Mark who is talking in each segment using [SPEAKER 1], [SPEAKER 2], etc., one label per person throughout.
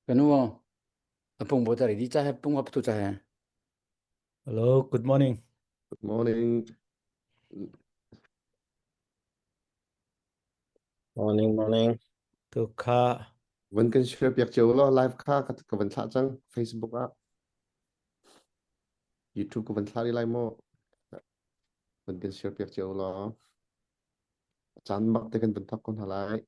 [SPEAKER 1] Kanu apung bo tari di cha he pung ap tu cha he.
[SPEAKER 2] Hello, good morning.
[SPEAKER 3] Good morning.
[SPEAKER 4] Morning, morning.
[SPEAKER 2] Tu kha
[SPEAKER 3] Van kan share piak cio law live kha ka ka van thlah cang Facebook ah. YouTube ka van thlah rih lai maw? Van kan share piak cio law. Caan bak te kan van thok ko hna lai.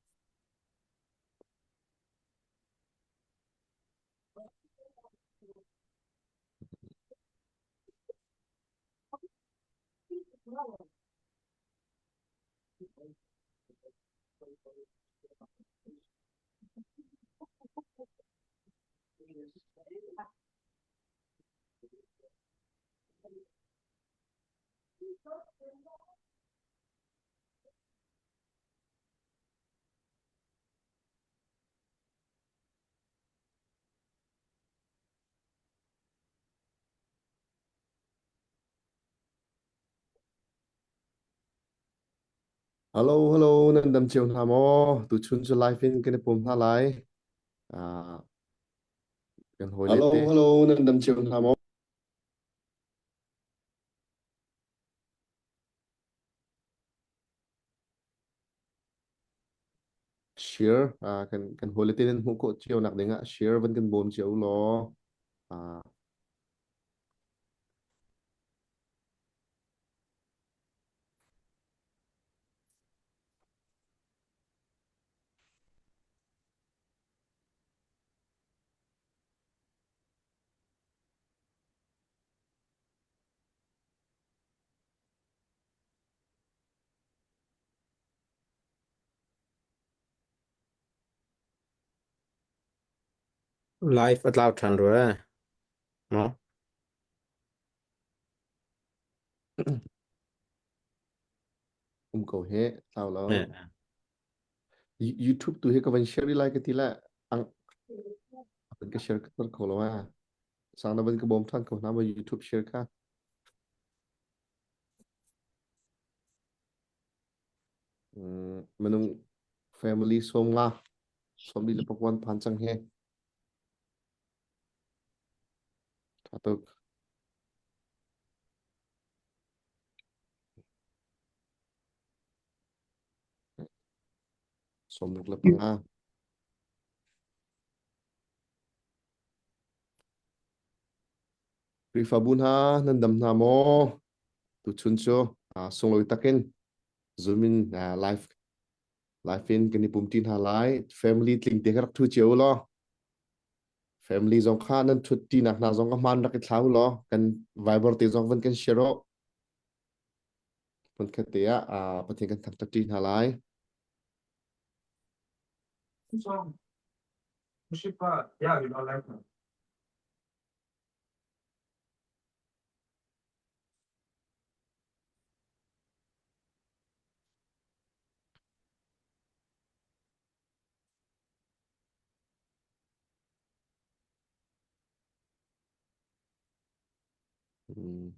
[SPEAKER 3] Hello, hello, nan dam cio hna maw? Tuchun cu live in kan i pum hna lai. Ah, kan hawile
[SPEAKER 5] Hello,
[SPEAKER 3] te.
[SPEAKER 5] hello, nan dam cio hna maw?
[SPEAKER 3] Share ah kan kan hawile te nan hmuh khawh cio nak ding ah share van kan bawm cio law. Ah,
[SPEAKER 4] Live a tlau ṭhan rua. Maw?
[SPEAKER 3] um ko he tlau lo.
[SPEAKER 4] Eh.
[SPEAKER 3] YouTube tu hi ka van share lai ka ti la ang van ka share ka kho lo a. Sang na van ka bawm than ko hna ma YouTube share kha. Minung family som nga som li le pakwan phan cang he. Tha tuk. 65. Khrihfabu hna nan dam hna maw? Tuchun cu sunglawi takin Zoom in live live in kan i pum ṭi hna lai. Family tling te kha rak ṭhu cio u law. Family zong kha nan ṭhut ṭinak hna zong ka hmaan rak i thla u law kan Viber te zong van kan share u. Hmunkhat te ah Pathian kan thangṭhat ṭi hna lai. Mm.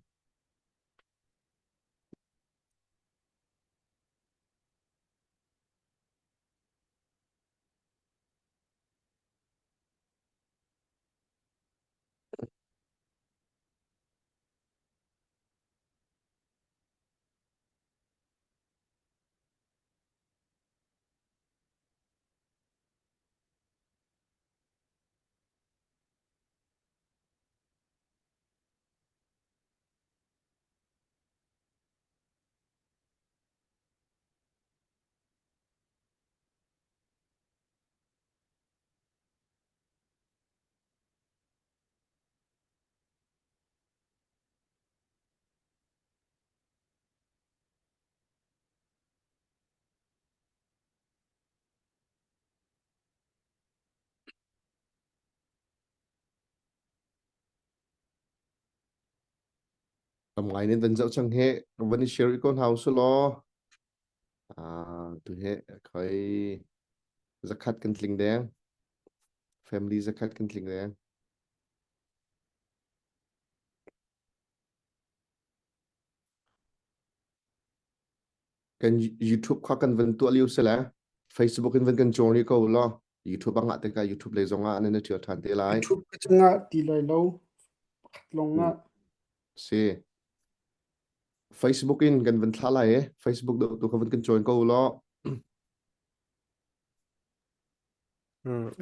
[SPEAKER 3] Tam ngai nan van zoh cang he van i share i ko hna usih law tu he khoi zakhat kan tling deng family zakhat kan tling deng kan YouTube kha kan van tuah lio sile Facebook in van kan join ko law. YouTube ah ngah tikah YouTube lei zong ah nan i ṭhial ṭhan te lai.
[SPEAKER 5] YouTube ka cungah ti lai lo. Pakhat lawng ah.
[SPEAKER 3] Si. Facebook in kan van thlah lai e. Facebook do tu kha van kan join ko law.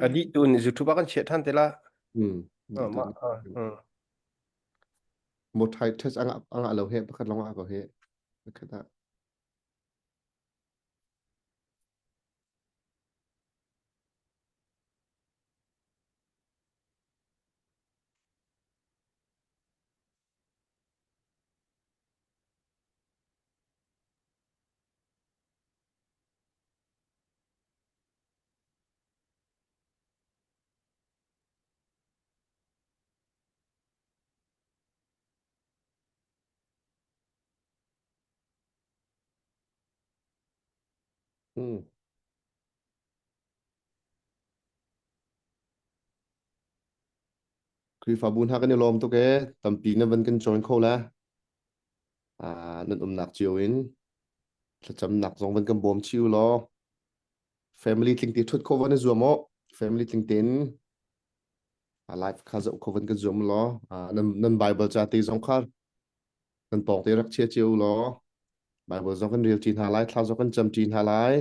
[SPEAKER 6] A dih tu in YouTube ah kan chiah ṭhan te la.
[SPEAKER 3] Hmm.
[SPEAKER 6] Ah, mah, ah, hmm.
[SPEAKER 3] Mo thai test anga anga lo he pakhat long ah ko he. Pakhat ah. Hmm. Khrihfabu hna kan i lawm tuk ee. Tampi na van kan join kho la. Ah, nan umnak cio in thlacamnak zong van kan bawm chih u law. Family tling te thut kho van i zuam aw. Family tling tein a live kha zoh kho van kan zuam law. Ah, nan nan Bible ca te zong kha nan pawng te rak chia cio u law. Bible zong kan rel ṭi hna lai, thla zong kan cam ṭi hna lai.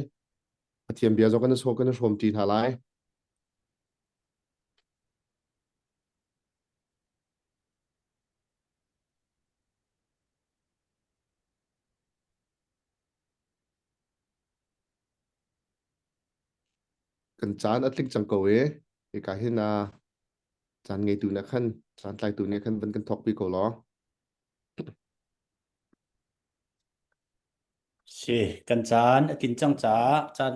[SPEAKER 3] Pathian bia zong kan i sawh kan i hrawm ṭi hna lai. Kan caan a tling cang ko i hika hin ah caan ngeitu nih khan caan tlaitu nih khan van kan thawkpi ko law.
[SPEAKER 2] Si, kan caan a tlin cang caah caan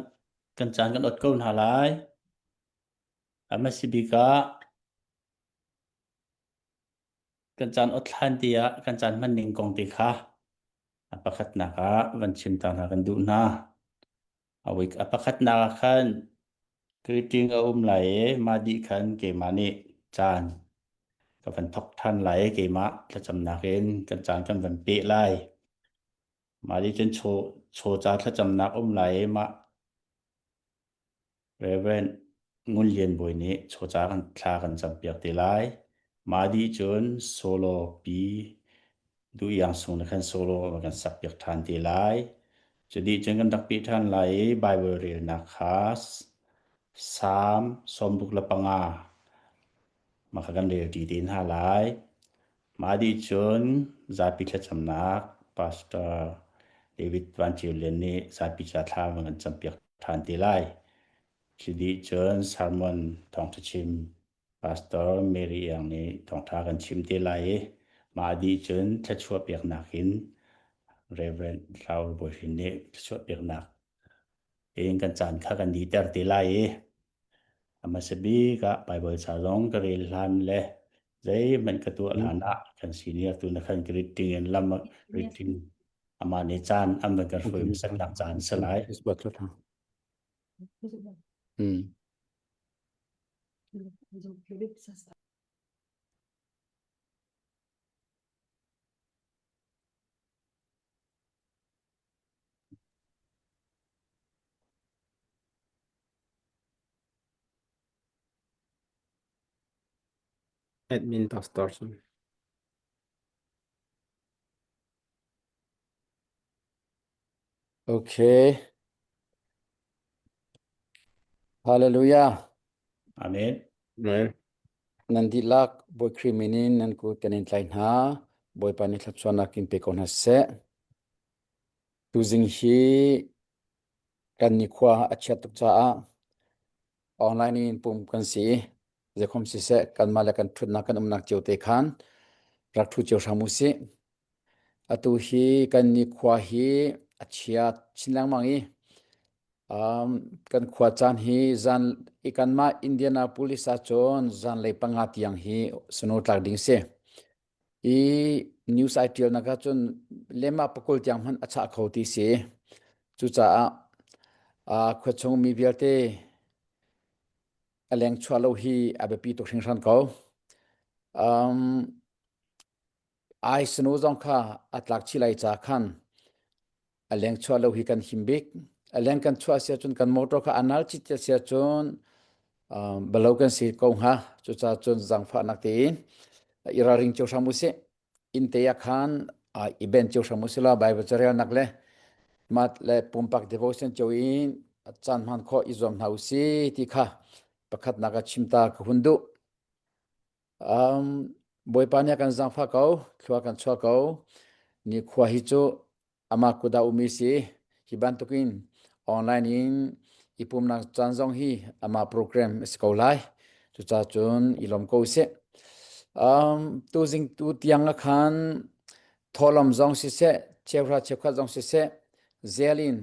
[SPEAKER 2] kan caan kan ot ko hna lai. A hmasa bik ah kan caan ot hlan tiah kan caan hman ning kong te kha a pakhatnak ah van chim ta hna kan duh hna. A week a pakhatnak ah khan greeting a um lai i mah dih khan keimah nih caan ka van thok ṭhan lai i keimah thlacamnak in kan caan kan van peh lai. Mah dih cun chaw chaw ca thlacamnak um lai i mah Reverend Ngun Lian Bawi nih chawca kan thla kan campiak te lai. Mah dih cun solo pi Duh Iang Sung nih khan solo a kan sakpiak ṭhan te lai. Cu dih cun kan rak peh ṭhan lai i Bible relnak kha Salm 65 mah kha kan rel ṭi te hna lai. Mah dih cun zapi thlacamnak Pastor David Van Ceu Lian nih zapi ca thla van kan campiak ṭhan te lai. Cu dih cun sermon thawngṭha chim Pastor Mary Iang nih thawngṭha kan chim te lai i mah dih cun thluachuah peknak in Reverend Tlau Bawi Hrin nih thluachuah peknak in kan caan kha kan dihter te lai i A hmasa bik ah Baibal ca zong ka rel hlan le zeihmanh ka tuah hlan ah kan senior tu na khan greeting in lam greeting amah nih caan an van kan hruai hmasatnak caan si lai.
[SPEAKER 1] Hmm.
[SPEAKER 4] Admin pastor sun.
[SPEAKER 1] Okay. Hallelujah.
[SPEAKER 2] Amen.
[SPEAKER 4] Amen.
[SPEAKER 1] Nan dihlak Bawi Khrih min in nan kut kan in tlai hna. Bawipa nih thluachuahnak in pe ko hna seh. Tuzing hi kan nikhua a chiat tuk caah online in pumh kan si i zeikhom siseh kanmah le kan ṭhutnak kan umnak cio te khan rak ṭhu cio hram usih. Atu hi kan nikhua hi a chia chin lengmang i um, kan khua caan hi zan i kanmah Indianapolis ahcun zanlei panga tiang hi snow tlak ding si. I news ai ṭialnak ahcun lema pakul tiang hmanh a chah kho ti si. Cucaah uh, khuachung mi vialte a leng chuah lo hi a biapi tuk hringhran ko. Um, ai snow zong kha a tlak chih lai ca khan a leng chuah lo hi kan him bik. A leng kan chuah si ahcun kan motor kha a nal chit si ahcun. Balo kan si ko hnga. Cucaah cun zaangfahnak tein i ralring cio hram usih. Inn te ah khan i ben cio hram usih law Bible carelnak le mat le pumpak devotion cio in caan hman khawh i zuam hna usih ti kha pakhatnak ah chim ta ka hun duh. Um, Bawipa nih a kan zaangfah ko, thlua kan chuah ko. Ni khua hi cu amah kut ah ummi si. Hi bantukin online in i pumnak caan zong hi amah program a si ko lai. Cucaah cun i lawm ko usih. Um, tuzing tu tiang ah khan thawhlawm zong siseh, cheuhra cheukhat zong siseh, zel in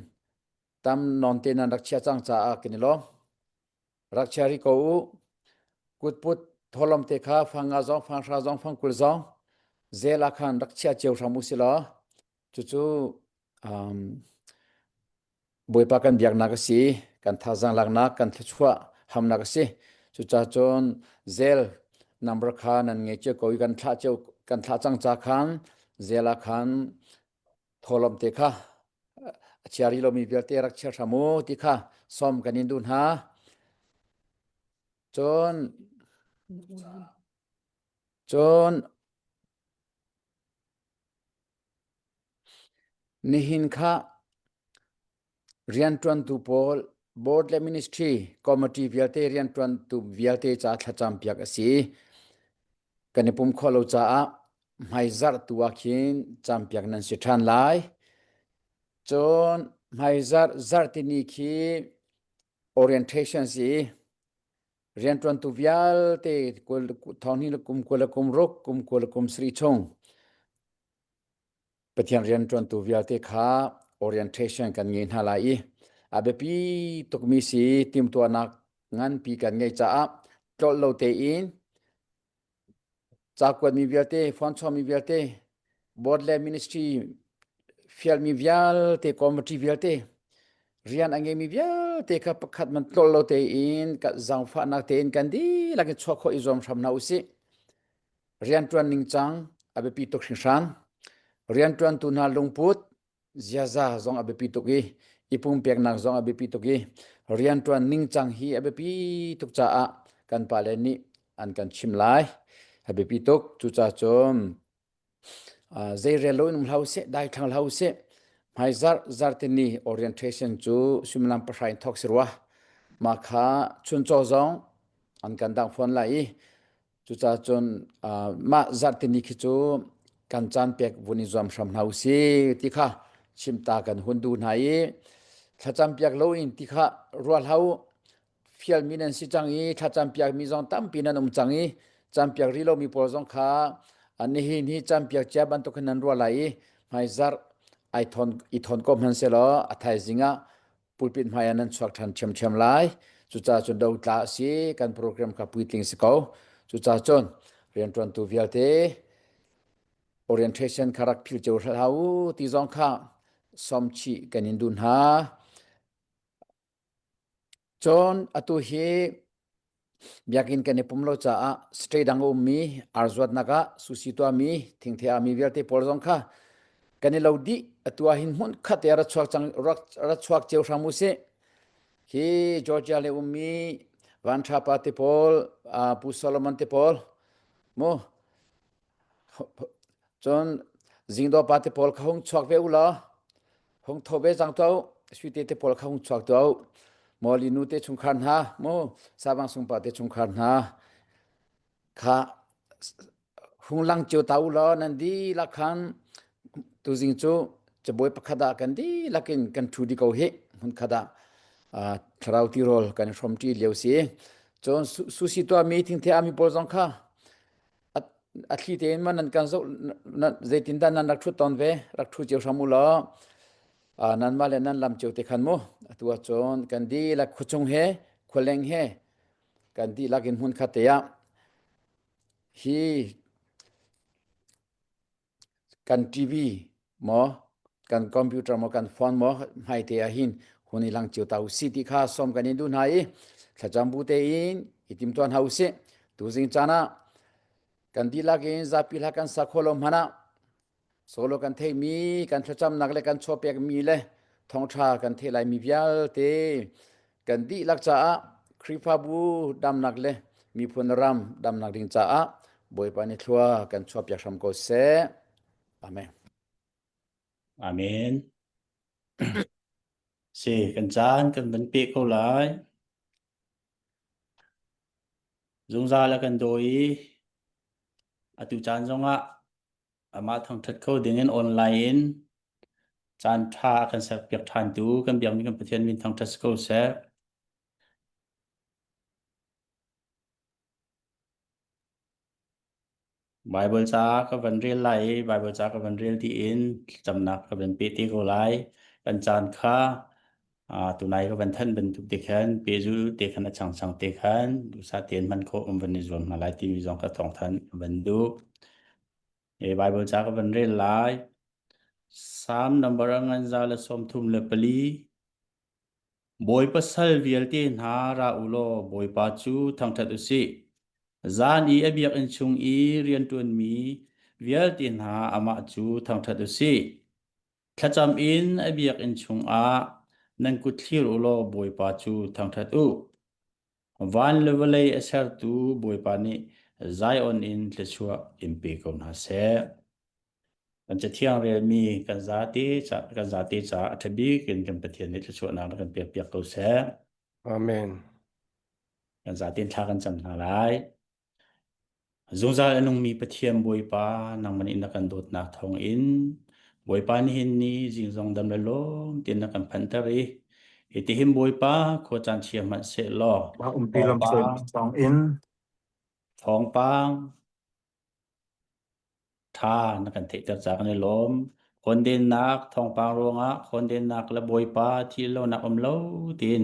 [SPEAKER 1] tam nawn te nan rak chiah cang caah kan i lawm. Rak chia rih ko u. Kutput thawlawm te kha fang nga zong, fang hra zong, fang 20 zong zel ah khan rak chia cio hram u si law cucu um, Bawipa kan biaknak a si, kan thazaang laknak, kan thluachuah hamnak a si. Cucaah cun zel number kha nan ngei cio ko i kan thlah cio kan thlah cang ca khan zel ah khan thawlawm te kha a chia rih lomi vialte rak chia hram u ti kha sawm kan in duh hna. Cun cun nihin kha rianṭuantu pawl board le ministry committee vialte rianṭuantu vialte ca thlacam piak a si. Kan i pum khawh lo caah hmaizarh tu ah khin campiak nan si ṭhan lai. Cun hmaizarh zarhtini khi orientation si rianṭuantu vialte thong hnih le kum 20 le kum ruk kum 20 le kum sarih chung Pathian rianṭuantu vialte kha orientation kan ngei hna lai i a biapi tukmi si timhtuahnak nganpi kan ngeih caah tlolh lo tein ca kuatmi vialte, phone chuahmi vialte, board le ministry fialmi vialte, committee vialte, rian a ngeimi vialte kha pakhat man tlolh lo tein zaangfahnak tein kan dihlak in chuah khawh i zuam hram hna usih. Rianṭuan ningcang a biapi tuk hringhran. Rianṭuantu hna lungput, ziaza zong a biapi tuk i i pumpeknak zong a biapi tuk i rianṭuan ningcang hi a biapi tuk caah kan pale nih an kan chim lai. A biapi tuk. Cucaah cun zei rel loin um hlah usih, daithlang hlah usih. Hmaizarh zarhtini orientation cu suimilam pahra in thawk si rua. Mah kha chuncaw zong an kan dang fawn lai i Cucaah cun mah zarhtini khi cu kan caan pek vun i zuam hram hna usih ti kha chimta kan hun duh hna i thlacam piak loin ti kha ruah hlah u. Fialmi nan si cang i thlacam piakmi zong tampi nan um cang i campiak rih lomi pawl zong kha nihin hi campiak cia bantuk hin nan ruah lai i hmaizarh ai thawn i thawn ko hmanh sehlaw a thaizing ah pulpit hmai ah nan chuak ṭhan ṭhiamṭhiam lai. Cucaah cun dotla a si, kan program kha puitling si ko. Cucaah cun rianṭuantu vialte orientation kha rak phil cio hlah u ti zong kha sawm chih kan in duh hna. Cun atu hi Biakinn kan i pum lo caah state dang a ummi ar zuatnak ah sushi tuahmi thingthei ami vialte pawl zong kha kan i lo dih. Atu ah hin hmun khat te ra chuak cang ra chuak cio hram usih. Hi Georgia le ummi Van Tha pa te pawl, Pu Solomon te pawl, mu Cun zingdaw pa te pawl kha hung chuak ve u law hung tho ve cang tuah u. Suite te pawl kha hung chuak tuah u. Mawli nu te chungkhar hna, mu Savang sungpa te chungkhar hna kha hung lang cio ta u law nan dihlak khan tuzing cu cabuai pakhat ah kan dihlak in kan ṭhu dih ko hih hmun khat ah thlarau tirawl kan i hrawmṭi lio si. Cun sushi tuahmi thingthei ami pawl zong kha a thli tein ma nan kan zoh zeitindah nan rak ṭhut tawn ve rak ṭhu cio hram u law nanmah le nan lam cio te khan mu atu ahcun kan dihlak khuachung he khualeng he kan dihlak in hmun khat te ah hi Kan TV maw, kan computer maw, kan phone maw hmaite ah hin hun i lang cio ta usih ti kha sawm kan in duh hna i thlacam bu tein i timtuah hna usih. Tuzing caan ah kan dihlak in zapi hla kan sa kho lo hmanh ah solo kan theihmi, kan thlacamnak le kan chawpekmi le thawngṭha kan theih laimi vialte kan dihlak caah Khrihfabu damnak le miphun ram damnak ding caah Bawipa nih thlua kan chuahpiak hram ko seh. Amen.
[SPEAKER 2] Amen. Si, kan caan kan van pe ko lai. Zungzal a kan daw i atu caan zongah amah thangṭhat kho dingin online in caan ṭha a kan serpiak ṭhantu kan biakmi kan Pathian min thangṭhat si ko seh. Baibal ca ka van rel lai i Baibal ca ka van rel tiin thlacamnak ka van peh te ko lai. Kan caan kha tunai ka van thanh bantuk te khan pehzul te khan a changchang te khan duhsah tein hman khawh kan van i zuam hna lai timi zong ka thawng thanh ka van duh. E Baibal ca ka van rel lai. Psalm number a ngan za le 34. Bawipa sal vialte hna ra u law Bawipa cu thangṭhat u sih. Zan i a biakinn chung i rianṭuanmi vialte hna amah cu thangṭhat u sih. Thlacam in a biakinn chungah nan kut thlir u law Bawipa cu thangṭhat u. Van le vawlei a sertu Bawipa nih Zion in thluachuah in pe ko hna seh. Kan Cathiang relmi kan zate ca kan zate caah a ṭha bik in kan Pathian nih thluachuahnak na kan pekpiak ko seh.
[SPEAKER 6] Amen.
[SPEAKER 2] Kan zate in thla kan cam hna lai. Zungzal a nungmi Pathian Bawipa nangmah nih na kan dawtnak thawngin Bawipa nihin ni zingzong dam le lawm tein na kan phanter i hitihin Bawipa khua caan chia hmanh seh law
[SPEAKER 7] Mah umpi lamhruai
[SPEAKER 2] thawngpang
[SPEAKER 7] thawng in
[SPEAKER 2] thawngpang Ṭha na kan theihter caah kan i lawm. Khawndennak thawngpang ruangah khawndennak le Bawipa thih lonak um lo tiin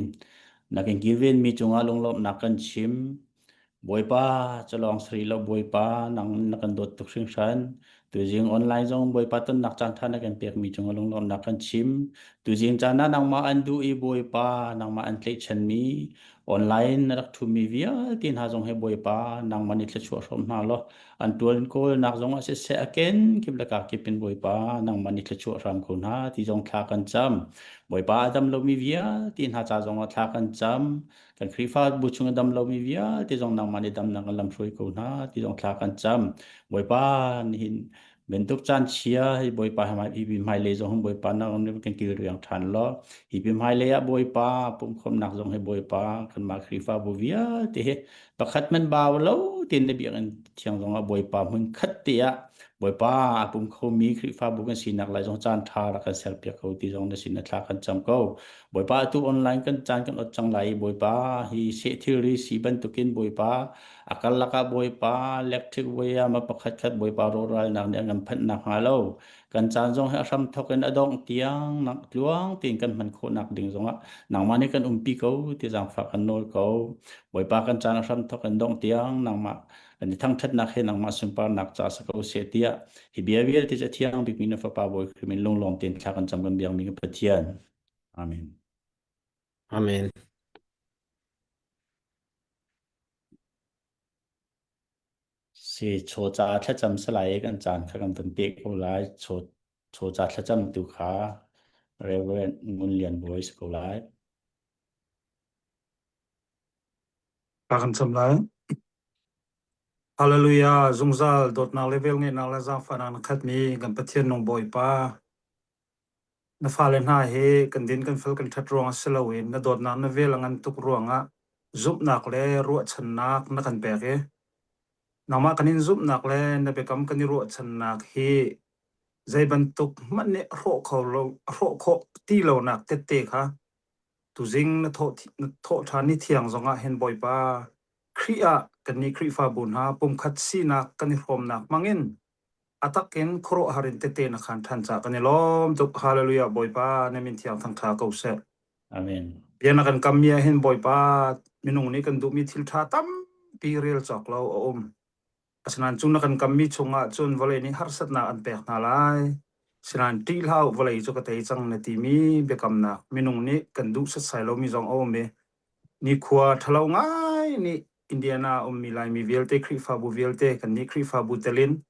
[SPEAKER 2] na kan kilvenmi cungah lunglawmhnak kan chim. Bawipa cu lawng si rih lo Bawipa nang na kan dawt tuk hringhran. Tuzing online zong Bawipa tonnak caan ṭha na kan pekmi cungah lunglawmhnak kan chim. Tuzing caan ah nangmah an duh i Bawipa nangmah an tlaihchanmi online na rak ṭhumi vialte hna zong hi Bawipa nangmah nih thluachuah hrawm hna law an ṭuan kawlnak zong ah siseh a kenkip le kakip in Bawipa nangmah nih thluachuah hram ko hna ti zong thla kan cam. Bawipa a dam lomi vialte hna ca zong ah thla kan cam. Kan Khrihfabu chung a dam lomi vialte zong nangmah nih damnak in lamhruai ko hna ti zong thla kan cam. Bawipa nihin Bantuk caan chia hi Bawipa hi hmailei zong Bawipa na kan kilriang ṭhan law hi hmailei ah Bawipa pumhkhawmnak zong hi Bawipa kanmah Khrihfabu vialte hi pakhat man bau lo tein na biakinn thiang zong ah Bawipa hmun khat te ah Bawipa a pum khomi Khrihfabu kan sinak lai zong caan ṭha rak kan serpiak ko ti zong na sin na thla kan cam ko. Bawipa atu online kan caan kan ot cang lai i Bawipa hi seh thilri si bantukin Bawipa A karlak ah Bawipa electric voiam a pakhatkhat Bawipa rawhralnak nih an kan phanh nakhnga lo kan caan zong hi a hramthawk in a dongh tiang nak tluang tein kan hman khawhnak ding zongah nangmah nih kan umpi ko ti zaangfah kan nawl ko. Bawipa kan caan a hramthawk in dongh tiang nangmah kan i thangṭhatnak he nangmah sunparnak ca si ko seh tiah hi bia vialte cu a thiang bikmi na Fapa Bawi Khrih min lunglawm tein thla kan cam kan biakmi kan Pathian. Amen.
[SPEAKER 4] Amen.
[SPEAKER 2] Si chaw ca thlacam salai i kan caan kha kan van pek ko lai. Chaw chaw ca thlacam tu kha Reverend Ngun Lian Bawi si ko lai.
[SPEAKER 7] Ka kan cham lai. Hallelujah. Zungzal dawtnak le velngeihnak le zaangfahnak na khatmi kan Pathian nung Bawipa. Na fale hna hi kan din kan fel kan ṭhat ruangah si loin na dawtnak na vel a ngan tuk ruangah zumhnak le ruahchannak na kan pek i nangmah kan in zumhnak le na biakam kan i ruahchannak hi zei bantuk hmanh nih a hrawh kho lo a hrawh khawh ti lonak tette kha tuzing na thawh na thawh ṭhan ni thiang zongah hin Bawipa Khrih ah kannih Khrihfabu hna pumkhat sinak kan i hrawmnak hmangin A tak in khuaruahhar in tete na khaan ṭhan caah kan i lawm tuk. Hallelujah Bawipa na min thiang thangṭha ko seh.
[SPEAKER 2] Amen.
[SPEAKER 7] Bia na kan kammi ah hin Bawipa minung nih kan duhmi thil ṭha tampi rel cawk lo a um. Asinain cu na kan kammi chungah cun vawlei nih harsatnak an pek hna lai. Sinain ṭih hlah u, vawlei cu ka tei cang na timi biakamnak minung nih kan duh setsai lomi zong a um i nikhua ṭhalo ngai nih Indiana ummi Laimi vialte Khrihfabu vialte kannih Khrihfabu telin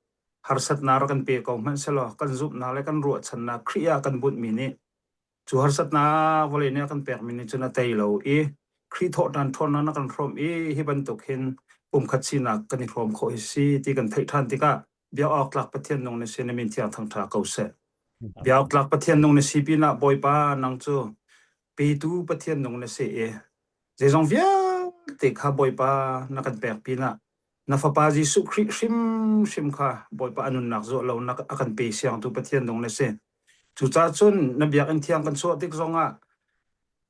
[SPEAKER 7] harsatnak rak kan pe ko hmanh selaw kan zumhnak le kan ruahchannak Khrih ah kan bunhmi nih cu harsatnak vawlei nih a kan pekmi nih cun a tei lo i Khrih thawhṭan ṭhawnnak na kan hrawmh i hi bantuk hin pumkhat sinak kan i hrawm khawh hi si ti kan theih ṭhan tikah bia awk tlak Pathian nung na si na min thiang thangṭha ko seh. Bia awk tlak Pathian nung na si pinah Bawipa nang cu petu Pathian nung na si i zeizong vialte kha Bawipa na kan pek pinah na fapa Jesuh Khrih hrimhrim kha Bawipa a nunnak zuah lo na a kan pe siangtu Pathian nung na si. Cucaah cun na biakinn thiang kan chuah tik zongah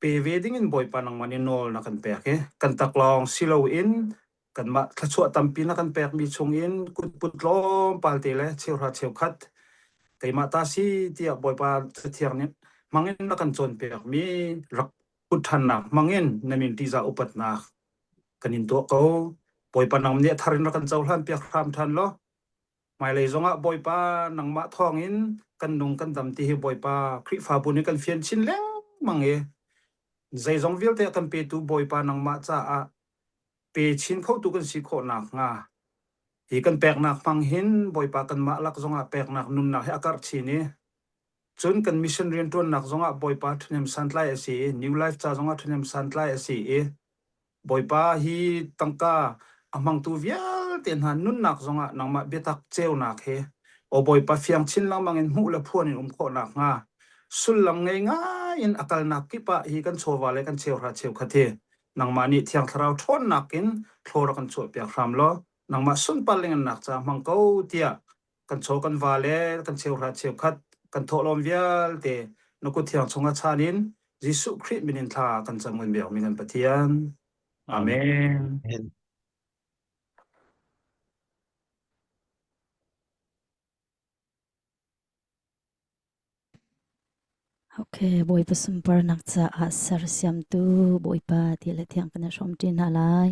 [SPEAKER 7] pe ve dingin Bawipa nangmah nih nawl na kan pek i kan taklawng si loin kanmah thluachuah tampi na kan pekmi chungin kutput tlawmpal te le cheuhra cheukhat keimah ta si tiah Bawipa Cathiang nih hmangin na kan cawnpiakmi rak put ṭhannak hmangin na min ṭihzah upatnak kan in tuah ko. Bawipa nang nih a thar in rak kan cohlan piak hram ṭhan law Hmailei zongah Bawipa nangmah thawngin kan nung kan dam ti hi Bawipa Khrihfabu nih kan fian chin lengmang i zeizong vialte a kan petu Bawipa nangmah caah pe chin khotu kan si khawh nakhnga hi kan peknak hmang hin Bawipa kanmah lak zongah peknak nunnak hi a karh chin i cun kan mission rianṭuannak zongah Bawipa ṭhahnem santlai a si i New Life ca zongah ṭhahnem santlai a si i Bawipa hi tangka a hmangtu vialte hna nunnak zongah nangmah biatak ceunak he aw Bawipa fiang chin lengmang in hmuh le phuan in um khawh nakhnga sullam ngei ngai in a kalnak kip ah hi kan chawva le kan cheuhra cheukhat hi nangmah nih Thiang Thlarau ṭhawnnak in thlaw rak kan chuahpiak hram law nangmah sunpar le ngannak ca hmang ko tiah kan chaw kan va le kan cheuhra cheukhat kan thawhlawm vialte na kut thiang chungah chan in Jesuh Khrih min in thla kan cam kan biakmi kan Pathian. Amen.
[SPEAKER 4] Amen.
[SPEAKER 8] Okay, Bawipa sunparnak caah sersiamtu Bawipa ti le thiang kan i hrawm ṭi hna lai.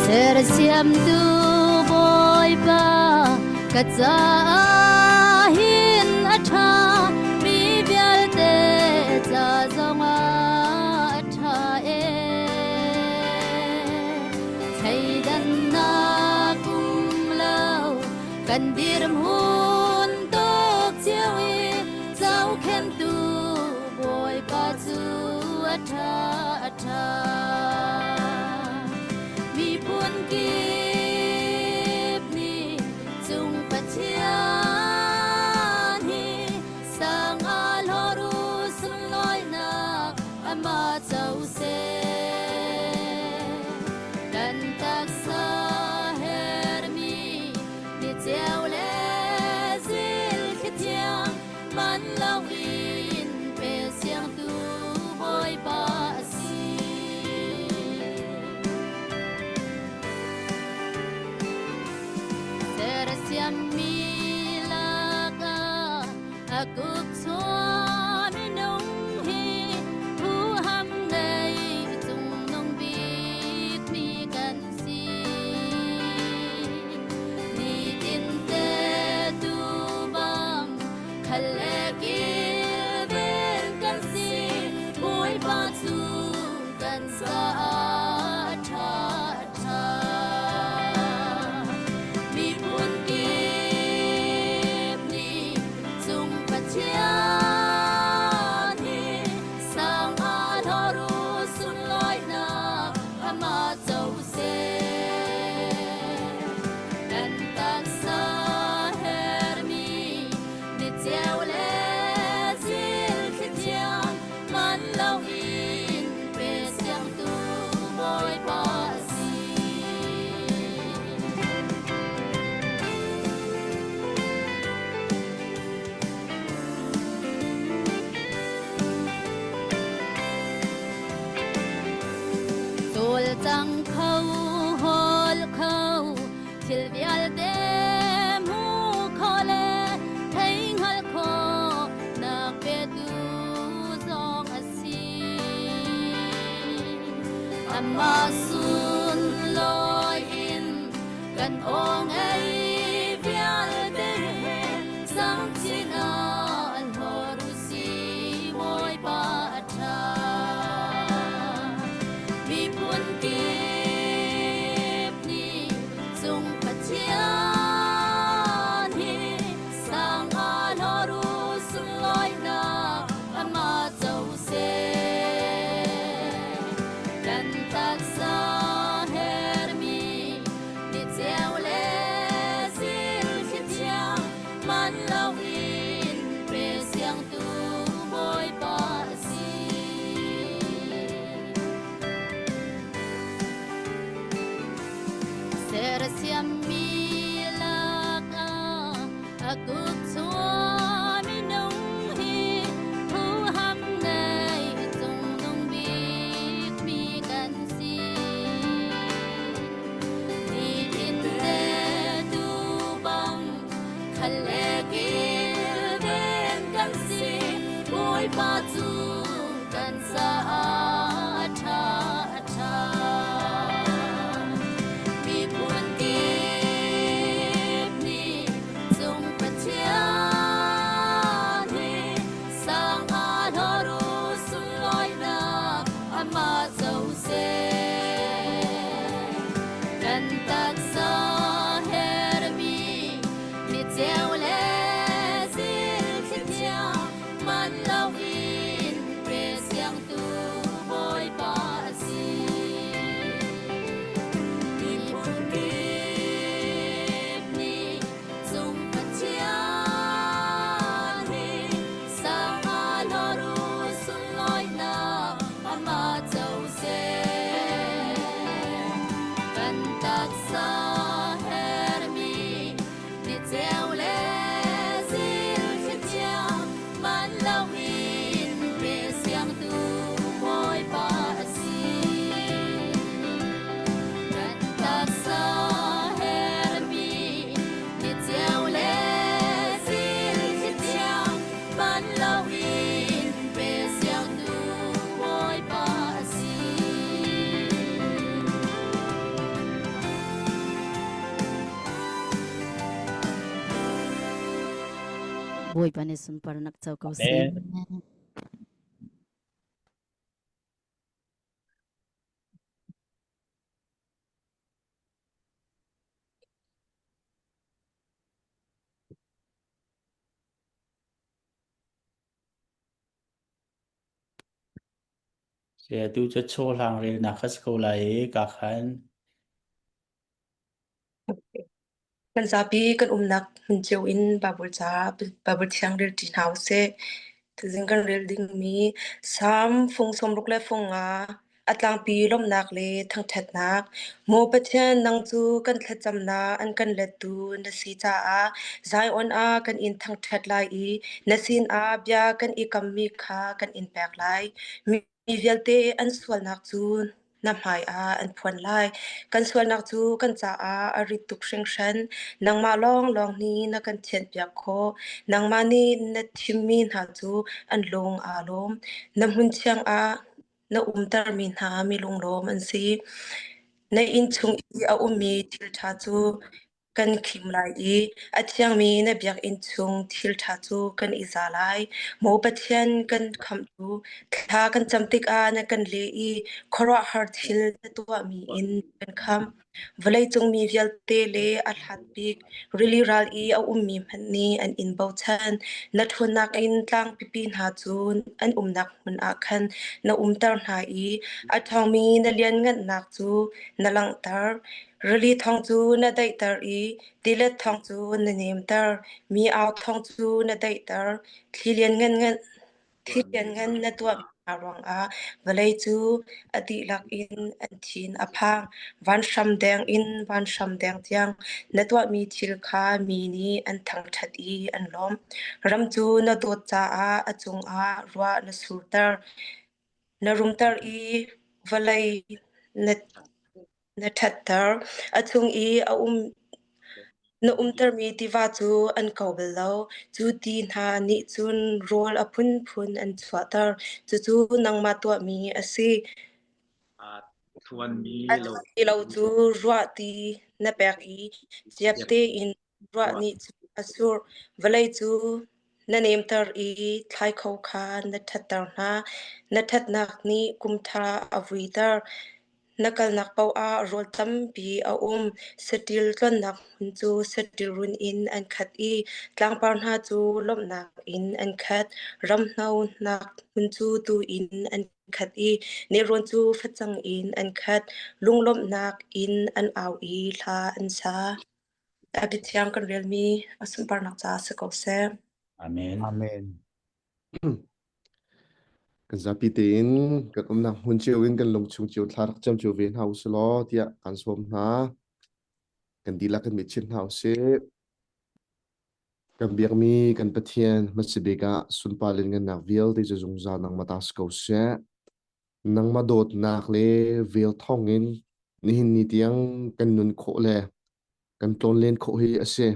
[SPEAKER 8] Sersiamtu Bawipa ka caah hin a ṭha mi vialte ca zongah a ṭha e. Thleidannak um lo kan dirhmun tuk cio i zohkhenhtu Bawipa cu a ṭha a ṭha. Miphun kip nih cung Pathian hi sang ah hlawt u sunlawinak amah co seh. Kan taksa hermi ni ceu le zil khi thiang man loin pe siangtu Bawipa a si. Sersiammi lakah a kuk chuah minung hi huham ngei cungnung bik mi kan si. Nitin te tu bang khal le kilven kan si Bawipa cu kan caah a ṭha a ṭha. Miphun kip nih cung Pathian hi sang ah hlawr u sunlawinak amah co seh. Kan taksa hermi ni ceu le zil thli thiang man loin pe siangtu Bawipa a si. Cawlcang kho hawl kho thil vialte hmu kho le thei hngal kho nak petu zong a si. Amah sunlawi in kan aw ngei vialte sang chin ah an hlawt u si Bawipa a ṭha.
[SPEAKER 9] Sersiammi lakah a kut chuah minung hi huham ngei cungnung bikmi kan si. Nihin te tu bang khal le kilven kan si Bawipa cu kan caah a ṭha a ṭha. Miphun kip nih cung Pathian hi sang ah hlawr u sunlawinak amah co seh. Kan taksa hermi niceu le zil thli man loin pe siangtu Bawipa a si. Miphun kip nih cung Pathian hi sang ah hlawr u sunlawinak amah co seh. Kan taksa hermi niceu le zil thlichia man loin pe siangtu Bawipa a si. Kan taksa hermi niceu le zil thlichia man loin pe siangtu Bawipa a si. Bawipa nih sunparnak co ko seh.
[SPEAKER 2] Amen. Atu cu chawhlang relnak kha si ko lai i ka khan
[SPEAKER 10] Kan zapi kan umnak hmun cio in Baibal ca Baibal thiang rel ṭi hna usih. Tuzing kan rel dingmi Salm fung 60 le fung nga a tlangpi lawmhnak le thangṭhatnak. Maw Pathian, nang cu kan thlacamnak an kan lettu na si caah Zion ah kan in thangṭhat lai i na sinah bia kan i kammi kha kan in pek lai. Mi vialte an sualnak cu na hmaiah an phuan lai. Kan sualnak cu kan caah a rit tuk hringhran. Nangmah lawnglawng nih na kan thianhpiak khawh. Nangmah nih na thimmi hna cu an lung aa lawm. Na hmun thiang ah na umtermi hna mi lunglawm an si. Na inn chung i a ummi thil ṭha cu kan khim lai i a thiangmi na biakinn chung thil ṭha cu kan i za lai. Maw Pathian kan khamhtu, thla kan cam tikah na kan leh i khuaruahhar thil na tuahmi in kan khamh. Vawleicung mi vialte le a hlat bik rili ral i a ummi hmanh nih an in bochan. Na ṭhawnnak in tlang pipi hna cu an umnak hmun ah khan na umter hna i a ṭhawngmi na lianhngannak cu na langhter. Rili thawng cu na daihter i tilet thawng cu na nemter. Mi au thawng cu na daihter. Thli lianngan na tuah hna ruangah vawlei cu a dihlak in an thin a phang. Vanhram deng in vanhram deng tiang na tuahmi thil kha mi nih an thangṭhat i an lawmh. Ram cu na dawt caah a cungah ruah na surter. Na rumter i vawlei na na ṭhatter. A chung i a um na umtermi tiva cu an ko bal lo. Cu ti hna nih cun rawl a phunphun an chuahter. Cucu nangmah tuahmi a si.
[SPEAKER 11] Thuanmi
[SPEAKER 10] A
[SPEAKER 11] lo
[SPEAKER 10] thuanmi lo cu ruah ti na pek i ciap tein Ruah nih cun a surh, vawlei cu na nemter i thlaikho kha na ṭhatter hna. Na ṭhatnak nih kum ṭha a vuiter. Na kalnak paoh ah rawl tampi a um. Saṭil tlonnak hmun cu saṭil run in an khat i tlangpar hna cu lawmhnak in an khat. Ramhnonak hmun cu tuu in an khat i nelrawn cu facang in an khat. Lunglawmhnak in an au i hla an sa. A biathiang kan relmi a sunparnak caah si ko seh.
[SPEAKER 2] Amen.
[SPEAKER 3] Amen. Kan zapi tein kan umnak hmun cio in kan lungchung cio thla rak cam cio ve hna usih law tiah kan sawm hna. Kan dihlak kan mit chin hna usih. Kan biakmi kan Pathian hmasabik ah sunpar lianngannak vialte cu zungzal nangmah ta si ko seh. Nangmah dawtnak le vel thawngin nihin ni tiang kan nun khawh le kan tlawnlen khawh hi a si.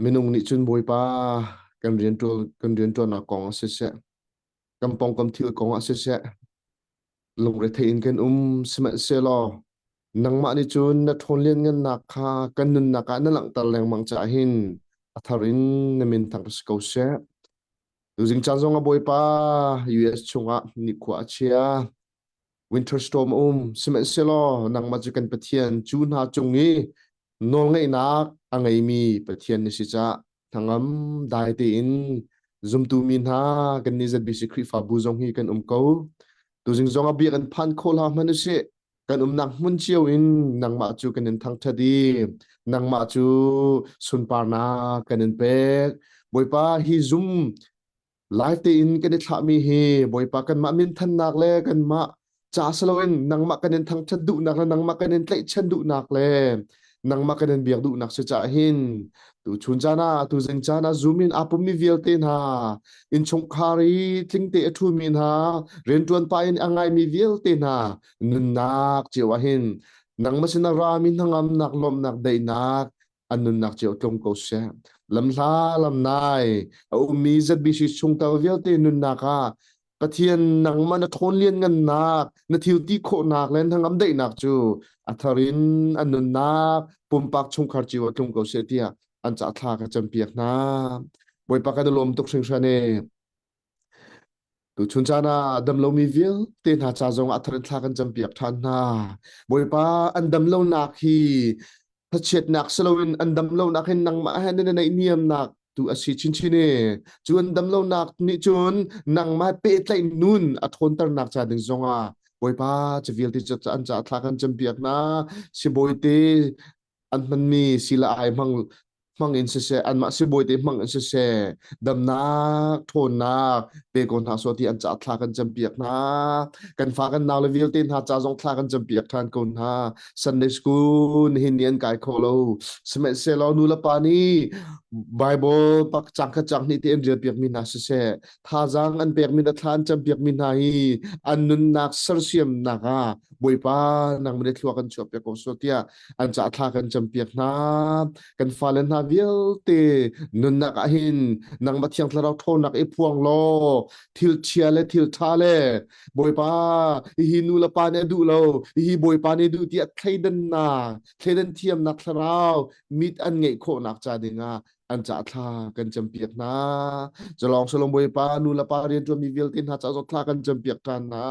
[SPEAKER 3] Minung nih cun Bawipa kan rianṭuan kan rianṭuannak kong ah siseh, kan pawngkam thil kong ah siseh, lungrethei in kan um sihmanhsehlaw nangmah nih cun na ṭhawn lianngannak kha kan nunnak ah na langhter lengmang caah hin a thar in na min thang si ko seh. Tuzing caan zong ah Bawipa US chungah nikhua a chia. Winter storm a um sihmanhsehlaw nangmah cu kan Pathian cu hna cung i nawlngeihnak a ngeimi Pathian na si caah hnangam dai tein zumtu mi hna kan nih ZBC Khrihfabu zong hi kan um ko. Tuzing zong ah biak an phan kho hlah hmanh usih. Kan umnak hmun cio in nangmah cu kan in thangṭhat i nangmah cu sunparnak kan in pek. Bawipa hi zum live tein kan i thlahmi hi Bawipa kanmah minthannak le kanmah ca si loin nangmah kan in thangṭhat duhnak le nangmah kan in tlaihchan duhnak le nangmah kan in biak duhnak si caah hin tu chun caan ah tu zing caan ah zoom in aa pummi vialte hna innchungkhar i tlingte a ṭhumi hna rianṭuan pa in a ngaimi vialte hna nunnak cio ah hin nangmah sin a rami hnangamnak lawmhnak daihnak an nunnak cio tlung ko seh. Lamhla lamnai a ummi ZBC chungtel vialte nunnak ah Pathian nangmah na ṭhawn lianngannak, na thil ti khawhnak le hnangam daihnak cu a thar in an nunnak pumpak chungkhar cio ah tlung ko seh tiah an ca thla ka campiak hna. Bawipa kan i lawm tuk hringhran e. Tuchun caan ah damlomi vialte hna ca zong ah thar in thla kan campiak ṭhan hna. Bawipa an damlonak hi thlachiatnak si loin an damlonak hin nangmah he nan i naihniamnak tu a si chinchin i cu an damlonak nih cun nangmah pehtlaih nun a ṭhawnternak ca ding zongah Bawipa cu vialte cu an ca thla kan campiak hna. Sibawi te an hmanmi sila ai hmang hmang in siseh anmah sibawi te hmang in siseh damnak ṭhawnnak pe ko hna sawh ti an ca thla kan campiak hna kan fa kan nau le vialte hna ca zong thla kan campiak ṭhan ko hna Sunday school nihin ni an kai kho lo sihmanhsehlaw nu le pa nih Bible pak cang khat cang hnih te an rel piak mi hna siseh thazaang an pek mi na thla an campiak mi hna hi an nunnak sersiamnak ah Bawipa nang mene thlua kan chuah piak ko so tiah an ca thla kan campiak hna kan fale hna vialte nunnak ah hin nangmah thiang thlarau ṭhawnnak i phuang law thil chia le thil ṭha le bawipa hihi nu le pa nih a duh lo hihi bawipa nih duh tiah thleidannak thleidan thiamnak thlarau mit an ngeih khawhnak ca dingah an ca thla kan campiak hna zalong salom bawipa nu le pa rianṭuanmi vialte hna ca thla kan campiak ṭhan hna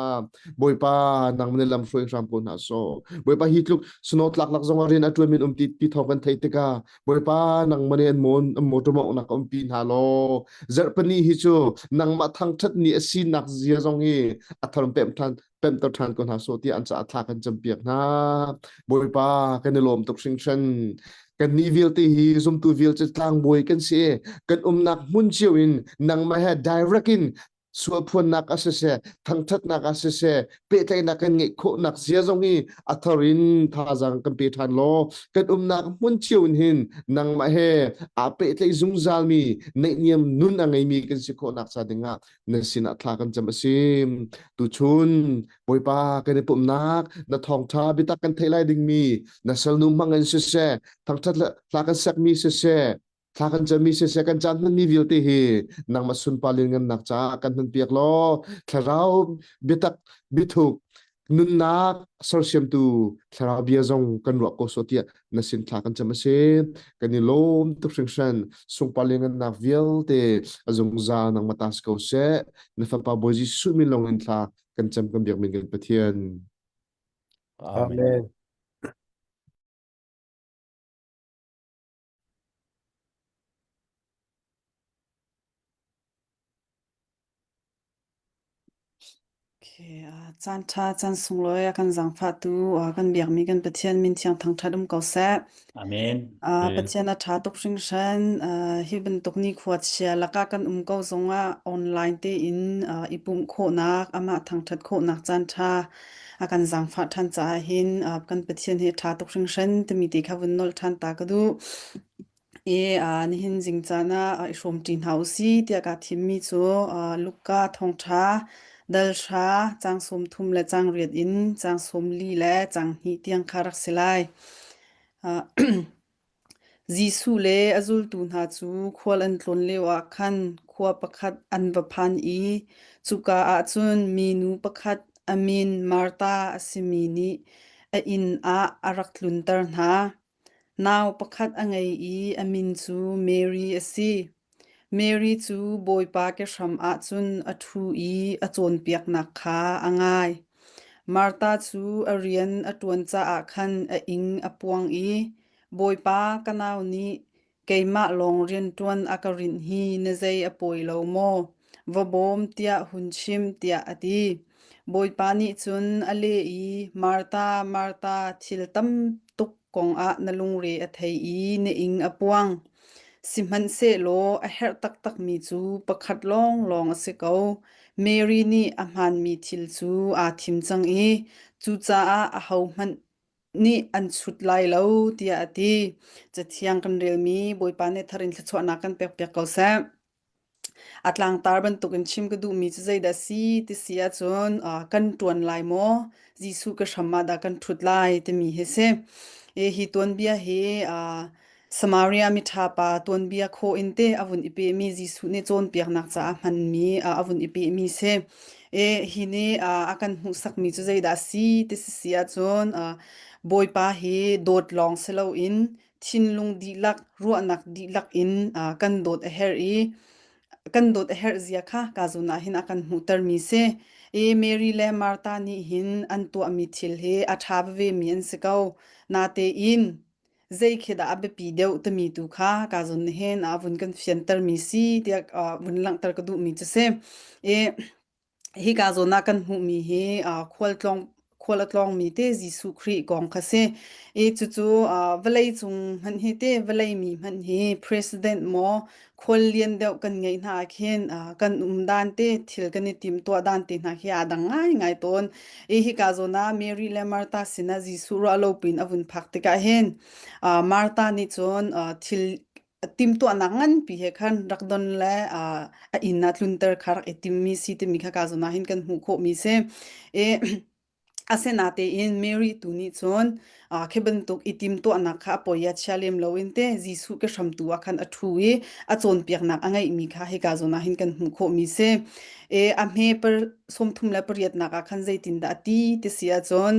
[SPEAKER 3] bawipa nang ne lam hruai hram ko hna so bawipa hi tluk snow tlak lak zong ah rian a ṭuan min um ti ti thawng kan theih tikah bawipa nang mane an mon an motor mawngh nak um pi hna law zarhpani hi cu nangmah thangṭhat ni a sinak zia zong hi a thar pem ṭhan pemter ṭhan ko hna sawh tiah an caah thla kan campiak hna. Bawipa kan i lawm tuk hringhran. Kannih vialte hi zumtu vialte tlangbawi kan si i kan umnak hmun cio in nangmah he direct in sualphuannak ah siseh, thangṭhatnak ah siseh, pehtlaihnak kan ngeih khawhnak zia zong hi a thar in thazaang kan pe ṭhan law kan umnak hmun cio in hin nangmah he aa pehtlaih zungzalmi naihniam nun a ngeimi kan si khawhnak ca dingah na sinah thla kan cam a si tuchun bawipa kan i pumhnak na thawngtha biatak kan theih lai dingmi na salnu hmang in siseh thangthat thla kan sakmi siseh thla kan cammi siseh kan caan hmanmi vialte hi nangmah sunpar lianngannak caah kan hman piak law thlarau biatak biathuk nunnak sersiamtu thlarau bia zong kan ruah ko so tiah na sin thla kan cam a si kan i lawm tuk hringhran sungpar lianngannak vialte a zungzal nangmah ta si ko seh na fapa Bawi Jesuh min lawng in thla kan cam kan biak min kan Pathian
[SPEAKER 6] Amen.
[SPEAKER 4] Amen.
[SPEAKER 11] Okay, uh, caan ṭha, caan sunglawi a kan zaangfahtu, uh, kan biakmi kan Pathian min thiang thangṭhat um ko seh.
[SPEAKER 2] Amen.
[SPEAKER 11] Uh,
[SPEAKER 4] Amen.
[SPEAKER 11] Pathian a ṭha tuk hringhran. Uh, hi bantuk ni khua chia lakah kan um ko zongah online tein uh, i pumh khawhnak, amah thangṭhat khawhnak caan ṭha a kan zaangfah ṭhan caah hin uh, kan Pathian hi a ṭha tuk hringhran timi ti kha vun nolh ṭhan ta ka duh. I nihin zingcaan ah i hrawmṭi hna u si tiah kaa thimmi cu Luka thawngṭha dal hra caang 30 le caang riat in caang 40 le caang hnih tiang kha rak si lai. Jesuh le a zultu hna cu khual an tlawn lioah khan khua pakhat an va phan i cuka ah cun minu pakhat a min Martha a simi nih a inn ah a rak tlunter hna. Nau pakhat a ngei i a min cu Mary a si. Mary cu Bawipa kehram ah cun a ṭhu i a cawnpiaknak kha a ngai. Martha cu a rian a ṭuan caah khan a ing a puang i, Bawipa, ka nau nih keimah lawng rianṭuan a ka rinh hi na zei a pawi lo maw? Va bawm tiah hun chim, tiah a ti. Bawipa nih cun a leh i, Martha, Martha, thil tam tuk kongah na lungre a thei i na ing a puang. Sihmanhsehlaw a herh taktakmi cu pakhat lawnglawng a si ko. Mary nih a hmaanmi thil cu aa thim cang i cucaah ahohmanh nih an chut lai lo tiah a ti. Cathiang kan relmi Bawipa nih thar in thluachuahnak kan pekpiak ko seh. A tlangtar bantukin chim ka duhmi cu zeidah a si ti si ahcun uh, kan ṭuan lai maw? Jesuh ka hram ah dah kan ṭhut lai timi hi si. E, hi tuanbia hi uh, Samaria miṭha pa tuanbia khawh in te a vun i pehmi Jesuh nih cawnpiaknak caah hmanmi uh, a vun i pehmi si. E, hi nih uh, a kan hmuhsakmi cu zeidah a si ti si si ahcun uh, Bawipa hi dawt lawng si loin thinlung dihlak, ruahnak dihlak in uh, kan dawt a herh i kan dawt a herh zia kha ka zawn ah hin a kan hmuhtermi si. I Mary le Martha nih hin an tuahmi thil hi a ṭha veve mi an si ko. Natein zei khi dah a biapi deuh timi tu kha ka zawn nih hin a vun kan fiantermi si tiah uh, vun langhter ka duhmi cu si. I Hika zawn ah kan hmuhmi hi uh, khualtlawng khual a tlawngmi te Jesuh Khrih kong kha si. I cucu uh, vawlei cung hmanh hi te vawlei mi hmanh hi president maw khual lian deuh kan ngeih hna ah khin uh, kan um dan te thil kan i timtuah dan te hna khi aa dang ngaingai tawn. I hika zawn ah Mary le Martha sinah Jesuh ruah lo pin a vun phak tikah hin uh, Martha nih cun uh, thil timhtuahnak nganpi he khan rak don le a inn ah tlunter kha rak i timmi si timi kha ka zawn ah hin kan hmuh khawhmi si. I asinatein Mary tu nih cun khi bantuk i timtuahnak kha a poi a chia lem loin te Jesuh ke hramtu ah khan a ṭhu i a cawnpiaknak a ngeihmi kha hika zawn ah hin kan hmuh khawhmi si. E a hme per 38 le pariatnak ah khan zeitindah a ti ti si ahcun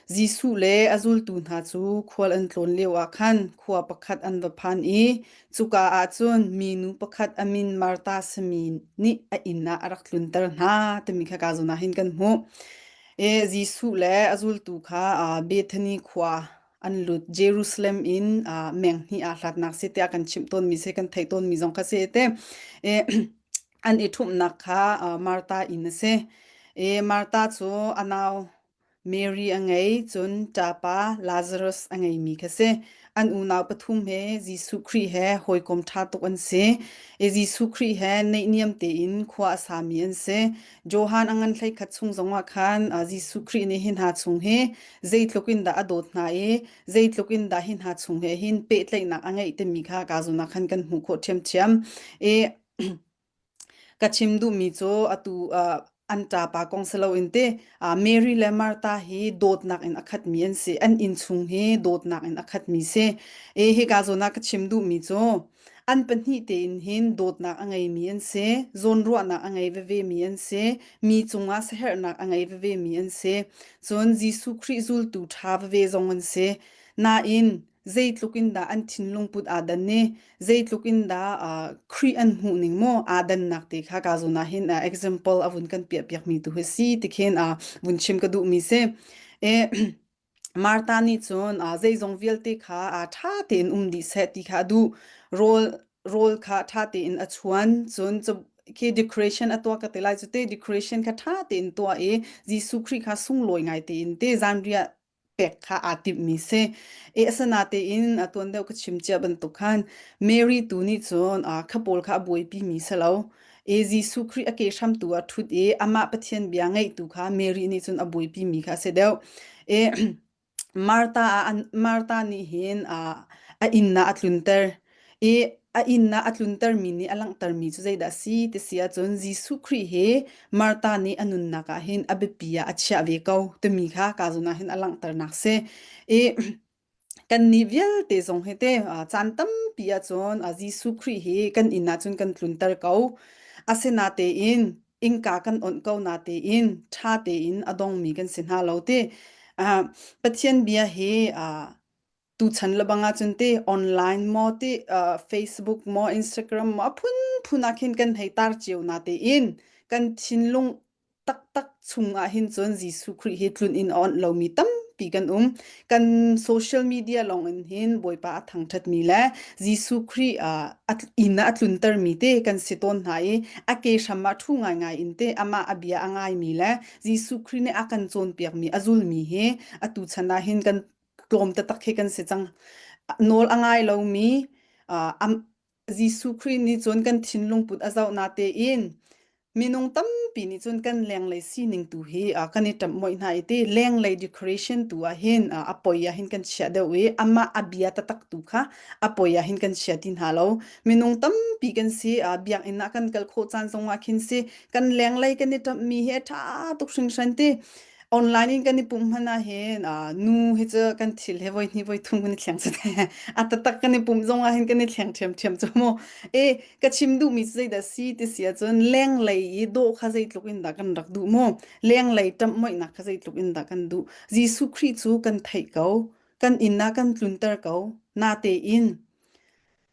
[SPEAKER 11] Jesuh le a zultu hna cu khual an tlawn lioah khan khua pakhat an va phan i cuka ah cun minu pakhat a min Martha simi nih a inn ah a rak tlunter hna timi kha ka zawn ah hin kan hmuh. E, Jesuh le a zultu kha Bethany khua an lut Jerusalem in meng hnih aa hlatnak si tiah kan chimh tawnmi si kan theih tawnmi zong kha si te. E, an i ṭhumhnak kha Martha inn a si. E, Martha cu a nau Mary a ngei, cun ṭapa Lazarus a ngeimi kha si. An unau pathum he Jesuh Khrih he hawikom ṭha tuk an si. I Jesuh Khrih he naihniam tein khua a sami an si. Johan a ngan 11 chung zongah khan Jesuh Khrih nih hi hna chung hi zeitluk in dah a dawt hna i zeitluk in dah hi hna chung he hin pehtlaihnak a ngeih timi kha ka zawn ah khan kan hmuh khawh ṭhiamṭhiam. I Ka chim duhmi cu atu uh, an ṭapa kong si loin te uh, Mary le Martha hi dawtnak in a khatmi an si. An innchung hi dawtnak in a khatmi si. E hika zawn ah ka chim duhmi cu an pahnih tein hin dawtnak a ngeimi an si, zawnruahnak a ngei vevemi an si, mi cungah siaherhnak a ngei vevemi an si. Cun Jesuh Khrih zultu ṭha veve zong an si. Nain zeitluk in dah an thinlung put aa dan i zeitluk in dah uh, Khrih an hmuh ning maw aa dannak te kha ka zawn ah hin uh, example a vun kan piah piak mi tu hi si ti khin uh, vun chim ka duh mi si e Martha nih cun uh, zeizong vialte kha uh, ṭha tein um dih seh ti kha a duh rawl rawl kha ṭha tein a chuan cun. khi decoration a tuah ka te lai cu te decoration kha ṭha tein tuah i Jesuh Khrih kha sunglawi ngai tein te zanriah pek kha aa timhmi si. E asana tein a tuan deuh ka chim cia bantuk khan Mary tu nih cun kha pawl kha a buaipi mi si lo. E Jesuh Khrih a ke hram tu ah ṭhut i amah Pathian bia ngaihtu kha Mary nih cun a buaipi mi kha a si deuh. E Martha ah Martha nih hin a inn ah a tlunter i a inn ah a tluntermi nih a langhtermi cu zeidah a si ti si ahcun Jesuh Khrih hi Martha nih a nunnak ah hin a biapi ah a chiah ve ko timi kha ka zawn ah hin a langhternak si. I kannih vialte zong hi te caan tampi ahcun Jesuh Khrih hi kan inn ah cun kan tlunter ko. Asinatein innka kan onh ko natein ṭha tein a dongmi kan si hna lo ti. Pathian bia hi tuchan lebang ahcun ti online maw ti Facebook maw Instagram maw a phunphun ah khin kan hei tar cio natein kan thinlung taktak chung ah hin cun Jesuh Khrih hi tlun in a onh lomi tampi kan um. Kan social media lawng in hin Bawipa a thangṭhatmi le Jesuh Khrih a inn ah a tluntermi te kan si tawn hna i a ke hram ah ṭhu ngaingai in te amah a bia a ngaimi le Jesuh Khrih nih a kan cawnpiakmi a zulmi hi atu chan ah hin kan tlawm taktak khi kan si cang. Nawl a ngai lomi Jesuh Khrih nih cun kan thinlung put a zoh na tein minung tampi nih cun kan lenglei sining tu hi kan i ṭamh mawih hna i ti lenglei decoration tu ah hin a poi ah hin kan chiah deuh i amah a bia taktak tu kha a poi ah hin kan chia ti hna lo. Minung tampi kan si biakinn ah kan kal khawh caan zong ah khin si kan lenglei kan i ṭamhmi hi a ṭha tuk hringhran ti. Online in kan i pumh hmanh ah hin nu hi cu kan thil he voi hnih voi thum kan i thleng cu te. A taktak kan i pumh zong ah hin kan i thleng ṭhiamṭhiam cu mu. E ka chim duhmi cu zeidah si ti si ahcun lenglei i dawh kha zeitluk in dah kan rak duh mu. Lenglei ṭamhmoihnak kha zeitluk in dah kan duh. Jesuh Khrih cu kan theih ko. Kan inn ah kan tlunter ko. Natein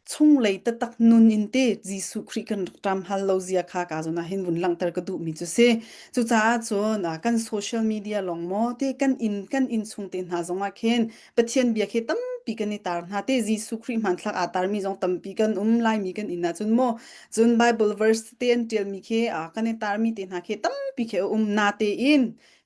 [SPEAKER 11] chunglei taktak nun in te Jesuh Khrih kan rak ṭam hal lo zia kha ka zawn ah hin vun langhter ka duhmi cu si. Cucaah cun kan social media lawng maw te kan inn kan inn chung te hna zong ah khin Pathian bia khi tampi kan i tar hna te Jesuh Khrih hmanthlak aa tarmi zong tampi kan um Laimi kan inn ah cun maw cun Bible verse te an ṭialmi khi kan i tarmi te hna khi tampi khi a um na tein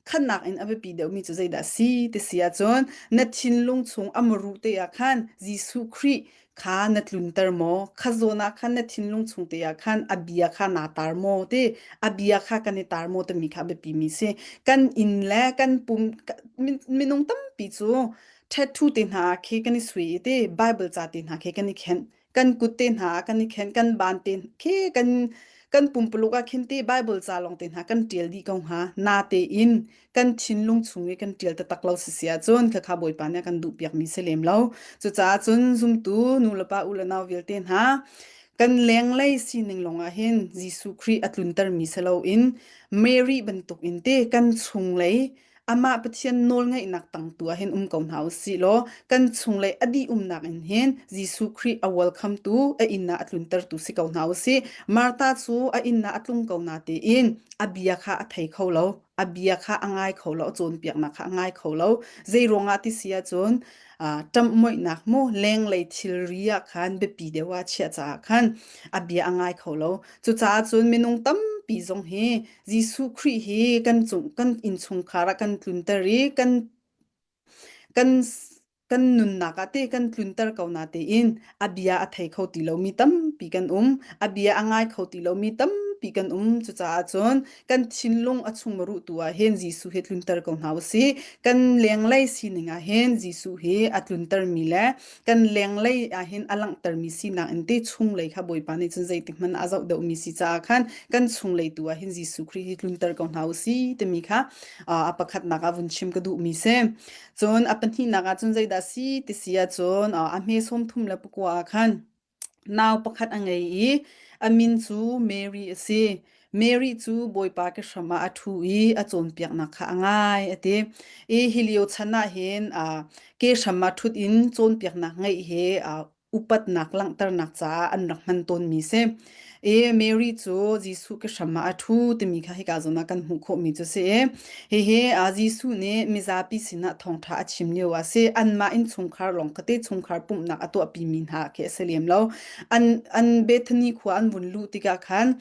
[SPEAKER 11] khannak in a biapi deuhmi cu zeidah a si ti si ahcun na thinlung chung a muru te ah khan Jesuh Khrih kha na tlunter maw? Kha zawn ah khan na thinlung chung te ah khan a bia kha naa tar maw? Ti a bia kha kan i tar maw timi kha a biapi mi si. Kan inn le kan pum minung tampi cu tattoo te hna khi kan i sui i ti Bible ca te hna khi kan i khenh. Kan kut te hna ah kan i khenh, kan ban te khi kan kan pumpuluk ah khin ti Bible ca lawng te hna kan ṭial dih ko hnga. Na tein kan thinlung chung i kan ṭial taktak lo si si ahcun khakha Bawipa nih a kan duhpiakmi si lem lo. Cucaah cun zumtu nu le pa u le nau vialte hna kan lenglei sining lawngah hin Jesuh Khrih a tluntermi si loin Mary bantuk in te kan chunglei amah Pathian nawlngaihnak tang tu ah hin um ko hna u sih law kan chunglei a dih umnak in hin Jesuh Khrih a welcome tu a inn ah a tluntertu si ko hna u sih. Martha cu a inn ah a tlung ko na tein a bia kha a thei kho lo. A bia kha a ngai kho lo, a cawnpiaknak kha a ngai kho lo. Zei ruangah ti si ahcun ṭamhmoihnak mu lenglei thilri ah khan biapi deuh ah chiah caah khan a bia a ngai kho lo. Cucaah cun minung tampi zong hi Jesuh Khrih hi kan cung kan innchungkhar ah kan tlunter i kan kan kan nunnak ah te kan tlunter ko na tein a bia a thei kho ti lomi tampi kan um a bia a ngai kho ti lomi tampi kan um cucaah cun kan thinlung a chung maruh tu ah hin Jesuh hi tlunter ko hna usih kan lenglei sining ah hin Jesuh hi a tluntermi le kan lenglei ah hin a langhtermi sinak in te chunglei kha Bawipa nih cun zeitik hmanh a zoh deuhmi si caah khan kan chunglei tu ah hin Jesuh Khrih hi tlunter ko hna usih timi kha a pakhatnak ah vun chim ka duhmi si Cun a pahnihnak ah cun zeidah a si ti si ahcun a hme 39 ah khan nau pakhat a ngei i a min cu Mary a si. Mary cu Bawipa ke hram ah a ṭhu i a cawnpiaknak kha a ngai a ti. I hi lio chan ah hin ke hram ah ṭhut in cawnpiaknak ngeih hi. upatnak langhternak caah an rak hman tawnmi si. I Mary cu Jesuh ke hram ah a ṭhu timi kha hika zawn ah kan hmuh khawhmi cu si i hihi Jesuh nih mizapi sinah thawngṭha a chim lio ah si anmah innchungkhar lawng kha te chungkhar pumhnak a tuahpimi hna khi a si lem lo. An an Bethany khua an vun luh tikah khan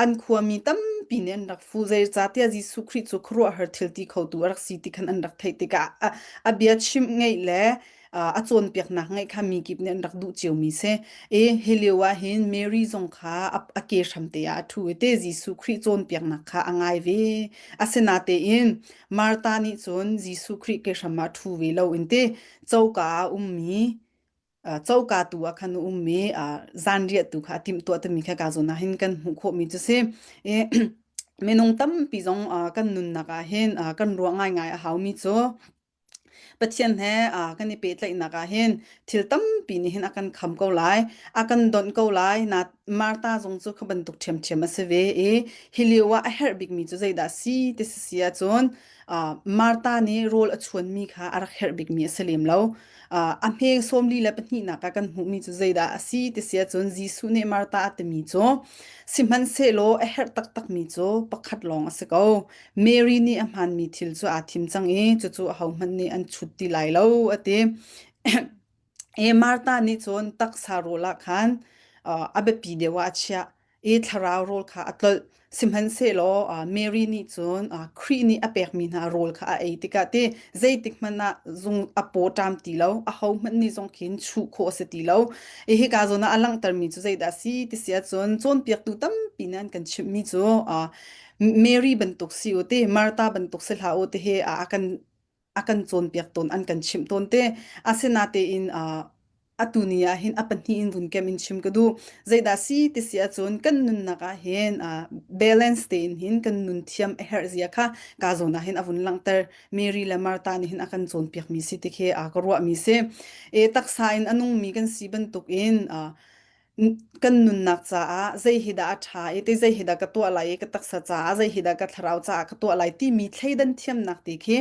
[SPEAKER 11] an khuami tampi nih an rak fu zeicahtiah Jesuh Khrih cu khuaruahhar thil ti khotu a rak si ti khan an rak theih tikah a, a bia chim ngaih le a cawnpiaknak ngaih kha mi kip nih an rak duh ciomi si. I hi lio ah hin Mary zong kha a ke hramte ah a ṭhu i te Jesuh Khrih cawnpiaknak kha a ngai ve. Asinatein Martha nih cun Jesuh Khrih ke hram ah ṭhu ve lo in te coka ah a ummi coka tu ah khan a ummi zanriah tu kha a timhtuah timi kha ka zawn ah hin kan hmuh khawhmi cu si. I minung tampi zong kan nunnak ah hin kan ruah ngaingai a haumi cu Pathian he kan i pehtlaihnak ah hin thil tampi nih hin a kan kham ko lai, a kan donh ko lai. Na Martha zong cu kha bantuk ṭhiamṭhiam a si ve i hi lio ah a herh bikmi cu zeidah si ti si si ahcun Martha nih rawl a chuanmi kha a rak herh bikmi a si lem lo. A hme sawmli le pahnihnak ah kan hmuhmi cu zeidah a si ti si ahcun Jesuh nih Martha a timi cu sihmanhsehlaw a herh taktakmi cu pakhat lawng a si ko. Mary nih a hmaanmi thil cu aa thim cang i cucu ahohmanh nih an chut ti lai lo a ti. E Martha nih cun taksa rawl ah khan a biapi deuh ah a chiah i thlarau rawl kha a tlolh. Sihmanhsehlaw Mary nih cun Khrih nih a pekmi hna rawl kha a ei tikah ti zeitik hmanh ah zung a paw ṭam ti lo, ahohmanh nih zong khin chuh khawh a si ti lo. I hika zawn ah a langhtermi cu zeidah a si ti si ahcun cawnpiaktu tampi nih an kan chimhmi cu Mary bantuk si u ti Martha bantuk si hlah u ti hi a kan a kan cawnpiak tawn an kan chimh tawn te asinatein atu ni ah hin a pahnih in vun kem in chim ka duh zeidah si ti si ahcun kan nunnak ah hin balance tein hin kan nun thiam a herh zia kha ka zawn ah hin a vun langhter Mary le Martha nih hin a kan cawnpiak mi si ti khi a ka ruah mi si e taksa in a nung mi kan si bantuk in kan nunnak caah zei hi dah a ṭha i te zei hi dah ka tuah lai i ka taksa caah zei hi dah ka thlarau caah ka tuah lai timi thleidan thiamnak ti khi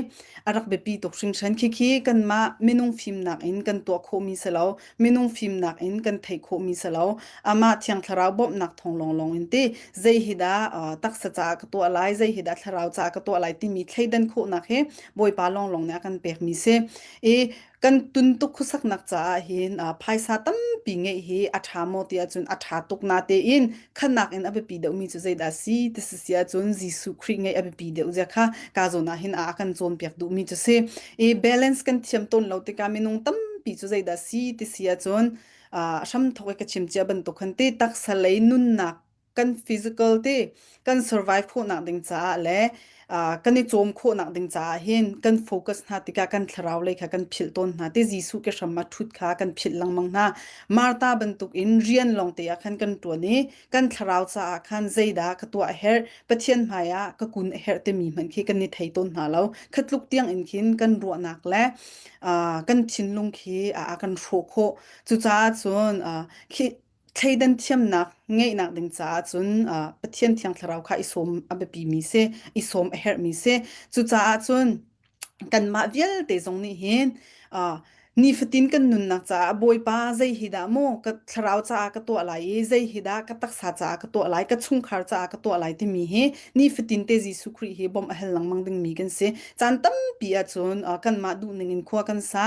[SPEAKER 11] a rak biapi tuk hringhran khi khi kanmah minung fimnak in kan tuah khawhmi si lo minung fimnak in kan theih khawhmi si lo amah thiang thlarau bawmhnak thawng lawnglawng in ti zei hi dah taksa caah ka tuah lai zei hi dah thlarau caah ka tuah lai timi thleidan khawhnak hi Bawipa lawnglawng nih a kan pekmi si i kan tuntuk khuasaknak caah hin phaisa tampi ngeih hi a ṭha maw ti ahcun a ṭha tuk natein khanak in a biapi deuhmi cu zeidah si ti si si ahcun Jesuh Khrih ngeih a biapi deuh zia kha ka zawn ah hin a kan cawnpiak duhmi cu si. I balance kan thiam tawn lo tikah minung tampi cu zeidah si ti si ahcun hramthawk i ka chim cia bantuk khan ti taksa lei nunnak kan physical te kan survive khawhnak ding caah le kan i cawm khawhnak ding caah hin kan focus hna tikah kan thlarau lei kha kan philh tawn hna te Jesuh ke hram ah ṭhut kha kan philh lengmang hna Martha bantuk in rian lawng te ah khan kan ṭuan i kan thlarau caah khan zeidah ka tuah a herh Pathian hmai ah ka kun a herh timi hmanh khi kan i thei tawn hna lo khatluk tiang in khin kan ruahnak le kan thinlung khi a kan hrawh khawh cucaah cun khi thleidan thiamnak ngeihnak ding caah cun Pathian Thiang Thlarau kha i sawm a biapimi si, i sawm a herhmi si. Cucaah cun kanmah vialte zong nih hin nifatin kan nunnak caah Bawipa zei hi dah maw ka thlarau caah ka tuah lai i zei hi dah ka taksa caah ka tuah lai, ka chungkhar caah ka tuah lai timi hi nifatin te Jesuh Khrih hi bawmh a hal lengmang dingmi kan si. Caan tampi ahcun kanmah duhning in khua kan sa.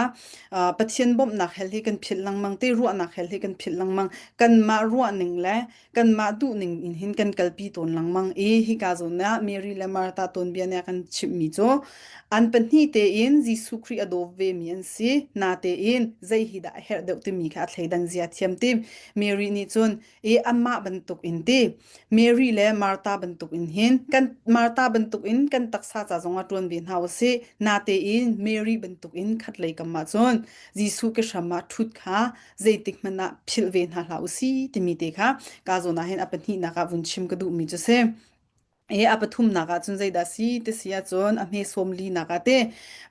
[SPEAKER 11] Pathian bawmhnak hel hi kan philh lengmang te ruahnak hel hi kan philh lengmang kanmah ruahning le kanmah duhning in hin kan kalpi tawn lengmang i hika zawn ah Mary le Martha tawnbia nih a kan chimhmi cu an pahnih tein Jesuh Khrih a daw vemi an si natein zei hi dah a herh deuh timi kha a thleidan zia thiam tim Mary nih cun i amah bantuk in ti Mary le Martha bantuk in hin kan Martha bantuk in kan taksa ca zongah ṭuan ve hna usih natein Mary bantuk in khatlei kam ah cun Jesuh ke hram ah ṭhut kha zeitik hmanh ah philh ve hna hlah usih timi te kha ka zawn ah hin a pahnihnak ah vun chim ka duhmi cu si. E a pathumnak ah cun zeidah si ti si ahcun a hme sawm linak ah te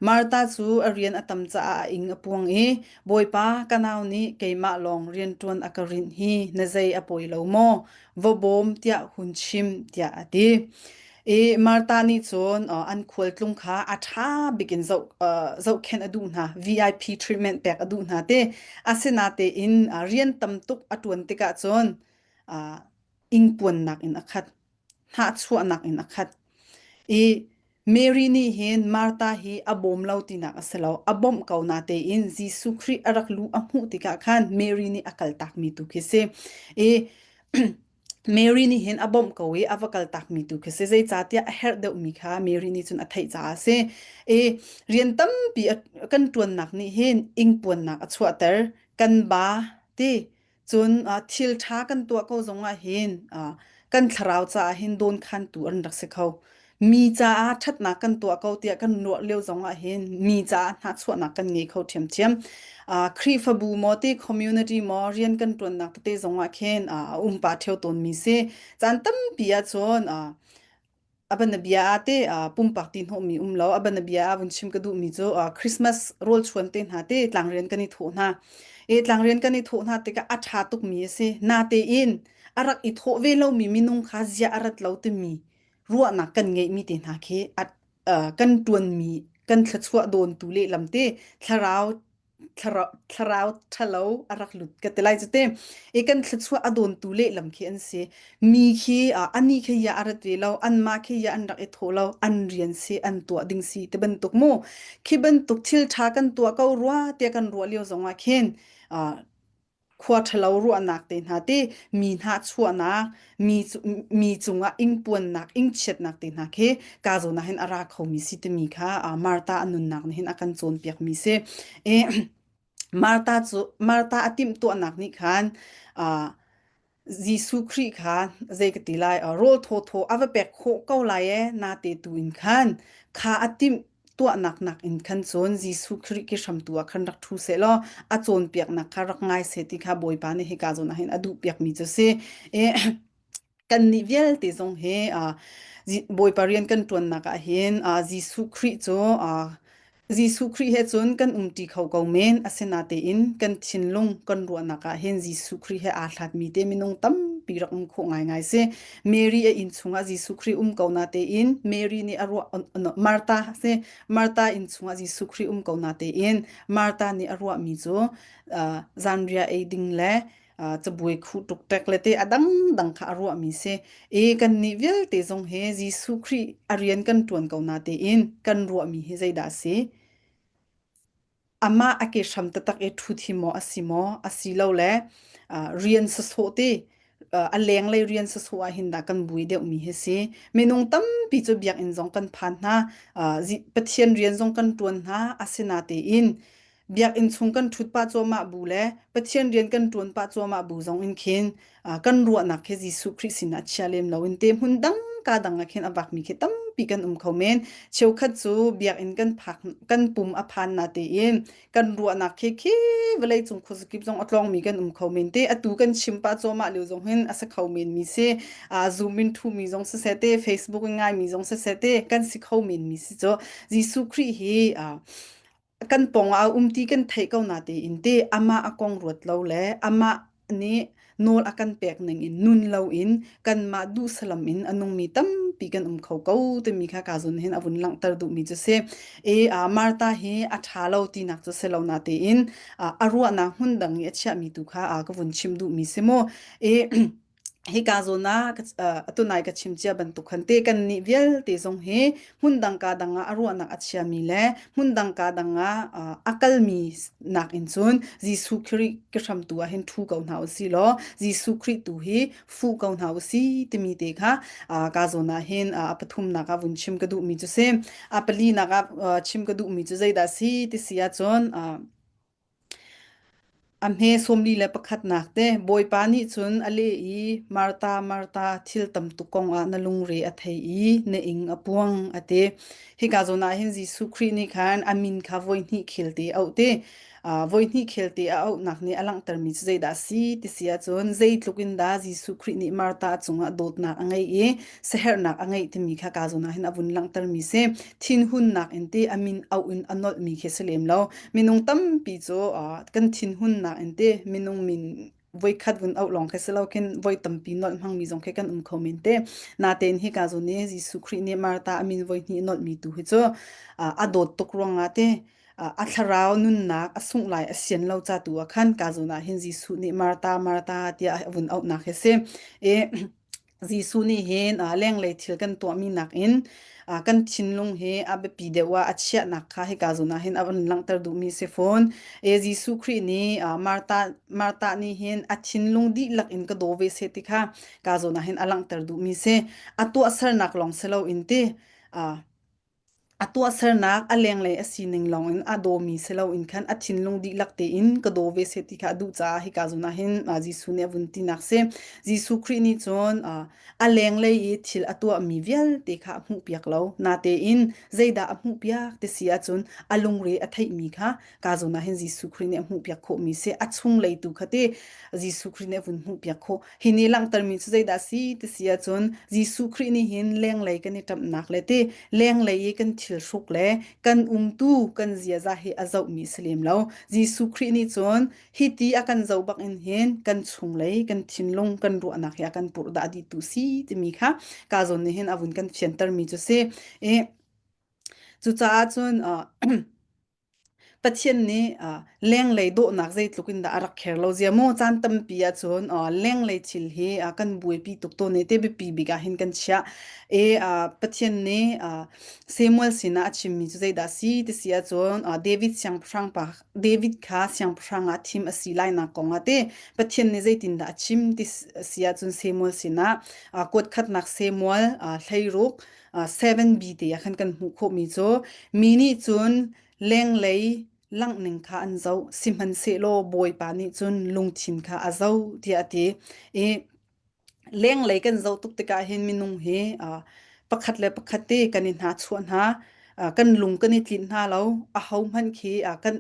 [SPEAKER 11] Martha cu a rian a tam caah a ing a puang i Bawipa ka nau nih keimah lawng rian ṭuan a ka rinh hi na zei a pawi lo maw va bawm tiah hun chim tiah a ti. I Martha nih cun an khualtlung kha a ṭha bik in zoh zohkhenh a duh hna, VIP treatment pek a duh hna te. Asinatein rian tam tuk a ṭuan tikah cun ingpuannak in a khat, hnahchuahnak in a khat. I Mary nih hin Martha hi a bawm lo tinak a si lo. A bawmh ko natein Jesuh Khrih a rak luh a hmuh tikah khan Mary nih a kaltakmi tu khi si. I Mary nih hin a bawmh ko i a va kaltakmi tu khi si. Zeicahtiah a herh deuhmi kha Mary nih cun a theih caah a si. I rian tampi a kan ṭuannak nih hin ingpuannak a chuahter. Kan ba ti Cun thil ṭha kan tuah ko zongah hin kan thlarau caah hin dawnkhantu an rak si kho. Mi caah ṭhatnak kan tuah ko tiah kan ruah lio zongah hin mi caah hnahchuahnak kan ngei kho ṭhiamṭhiam. Khrihfabu maw ti community maw rian kan ṭuannak tete zongah khin a um pah ṭheo tawnmi si. Caan tampi ahcun A bianabia ah te pumpak ti hnawhmi um lo. A bianabia ah vun chim ka duhmi cu Christmas rawlchuan te hna te tlangrian kan i thawh hna. E tlangrian kan i thawh hna tikah a ṭha tukmi a si. Natein a rak i thawh ve lomi minung kha ziah a rat lo timi ruahnak kan ngeihmi te hna khi a, kan ṭuanmi kan thluachuah dawntu lehlam te thlarau thlarau ṭhalo a rak lut ka ti lai cu te i kan thluachuah a dawntu lehlam khi an si mi khi anih khi ya a rat ve lo anmah khi ya an rak i thawh lo an rian si an tuah ding si ti bantuk mu khi bantuk thil ṭha kan tuah ko rua tiah kan ruah lio zongah khin khua ṭhalo ruahnak te hna te mi hna chuahnak mi mi cungah ingpuannak ingchiatnak te hna khi ka zawn ah hin a ra khomi si timi kha Martha a nunnak nih hin a kan cawnpiak mi si. E, Martha cu Martha a timhtuahnak nih khan Jesuh Khrih kha zei ka ti lai rawl thawthaw a va pek khawh ko lai e na te tu in khan kha a timh tuahnak nakin khan cun Jesuh Khrih ki hramtu ah khan rak ṭhu sehlaw a cawnpiaknak kha rak ngai seh ti kha Bawipa nih hika zawn ah hin a duhpiakmi cu si. E, kannih vialte zong hi Bawipa rian kan ṭuannak ah hin Jesuh Khrih cu Jesuh Khrih he cun kan umṭi kho ko men. Asinatein kan thinlung kan ruahnak ah hin Jesuh Khrih he aa hlatmi te minung tampi rak um khawh ngaingai si. Mary a inn chungah Jesuh Khrih um ko natein Mary nih a ruah Martha si Martha inn chungah Jesuh Khrih um ko natein Martha nih a ruahmi cu zanriah ei ding le cabuai khuh ṭukṭek le te a dangdang kha a ruahmi si. I kannih vialte zong hi Jesuh Khrih a rian kan ṭuan ko natein kan ruahmi hi zeidah a si? Amah a ke hram taktak i ṭhut hi maw a si maw? Asilole rian sawsawh te a lenglei rian sawsawh ah hin dah kan bui deuhmi hi si. Minung tampi cu biakinn zong kan phan hna, Pathian rian zong kan ṭuan hna, asinatein biakinn chung kan ṭhut pah cuahmah bu le Pathian rian kan ṭuan pah cuahmah bu zong in khin kan ruahnak khi Jesuh Khrih sinah chia lem lo in te hmun dang ka dang ah khin a vakmi khi tampi kan um kho men. Cheukhat cu biakinn kan phak kan pum a phan na tein kan ruahnak khi khi vawlei cung khuazakip zong a tlawngmi kan um kho men te atu kan chim pah cuahmah lio zong hin a si kho men mi si Zoom in ṭhumi zong siseh te Facebook in ngaimi zong siseh te kan si kho men mi si cu Jesuh Khrih hi kan pawng ah a um ti kan theih ko na tein te amah a kong ruat lo le amah nih nawl a kan pek ning in nun lo in kanmah duhsalam in a nungmi tampi kan um kho ko timi kha ka zun hin a vun langhter duhmi cu si e Martha hi a ṭha lo tinak cu si lo na tein a ruahnak hmun dang i a chiahmi tu kha ka vun chim duhmi si mu e hika zawn ah atunai ka chim cia bantuk khan te kan nih vialte zong hi hmun dang ka dang ah a ruahnak a chiami le hmun dang ka dang ah a kalmi nak in cun Jesuh Khrih ke hramtu ah hin thu ko hna usi law Jesuh Khrih tu hi fu ko hna usi timi te kha ka zawn ah hin a pathumnak ah vun chim ka duhmi cu si a palinak ah chim ka duhmi cu zeidah si ti si ahcun A hme 41nak te Bawipa nih cun a leh i, Martha, Martha, thil tam tuk kongah na lungre a thei i na ing a puang, a ti. Hika zawn ah hin Jesuh Khrih nih khan a min kha voihnih khelte a auh ti. Uh, voihnih khelte a auhnak nih a langhtermi cu zeidah a si ti si ahcun zeitluk in dah Jesuh Khrih nih Martha cungah dawtnak a ngeih i siaherhnak a ngeih timi kha ka zawn ah hin a vun langhtermi si. Thinhunnak in ti a min auh in a nolhmi khi si lem lo. Minung tampi cu kan thinhunnak in ti minung min Voikhat vun auh lawng khi si lo khin voi tampi nolh hmangmi zong khi kan um kho men te. Natein hika zawn i Jesuh Khrih nih Martha a min voi hnih nolhmi tu hi cu a dawt tuk ruangah te a thlarau nunnak a sungh lai a sian lo ca tu ah khan ka zawn ah hin Jesuh nih Martha Martha tiah a vun auhnak hi si. I Jesuh nih hin lenglei thil kan tuahmi nakin kan thinlung hi a biapi deuh ah a chiahnak kha hika zawn ah hin a van langhter duhmi si fawn. E Jesuh Khrih nih Martha Martha nih hin a thinlung dihlak in ka daw ve seh ti kha ka zawn ah hin a langhter duhmi si. A tuahsernak lawng si loin ti A tuahsernak a lenglei a sining lawngin a dawmi si loin khan a thinlung dihlak tein ka daw ve seh ti kha a duh caah hika zawn ah hin Jesuh nih a vun tinak si. Jesuh Khrih nih cun a lenglei i thil a tuahmi vialte kha a hmuhpiak lo. Natein zeidah a hmuhpiak ti si ahcun a lungre a theihmi kha ka zawn ah hin Jesuh Khrih nih a hmuhpiak khawhmi si. A chunglei tu kha ti Jesuh Khrih nih a vun hmuhpiak khawh. Hi nih langhtermi cu zeidah a si ti si ahcun Jesuh Khrih nih hin lenglei kan i ṭamhnak le ti lenglei i kan thil hruk le kan umtu kan ziaza hi a zohmi si lem lo. Jesuh Khrih nih cun hi ti a kan zoh bak in hin kan chunglei kan thinlung kan ruahnak hi a kan purhdah dihtu si timi kha ka zawn nih hin a vun kan fiantermi cu si. I cucaah cun Pathian nih lenglei dawhnak zeitluk in dah a rak kher lo zia maw caan tampi ahcun lenglei thil hi kan buaipi tuk tawn i te biapi bik ah hin kan chiah. I Pathian nih Samuel sinah a chimmi cu zeidah a si ti si ahcun David siangpahrang pa David kha siangpahrang ah thim a si lainak kong ah te Pathian nih zeitindah a chim ti si ahcun Samuel sinah kuat khatnak Samuel 16 7b te ah khan kan hmuh khawhmi cu mi nih cun lenglei langhning kha an zoh sihmanhsehlaw Bawipa nih cun lungthin kha a zoh tiah a ti i lenglei kan zoh tuk tikah hin minung hi pakhat le pakhat te kan i hna chuah hna kan lung kan i tlinh hna lo aho hmanh khi kan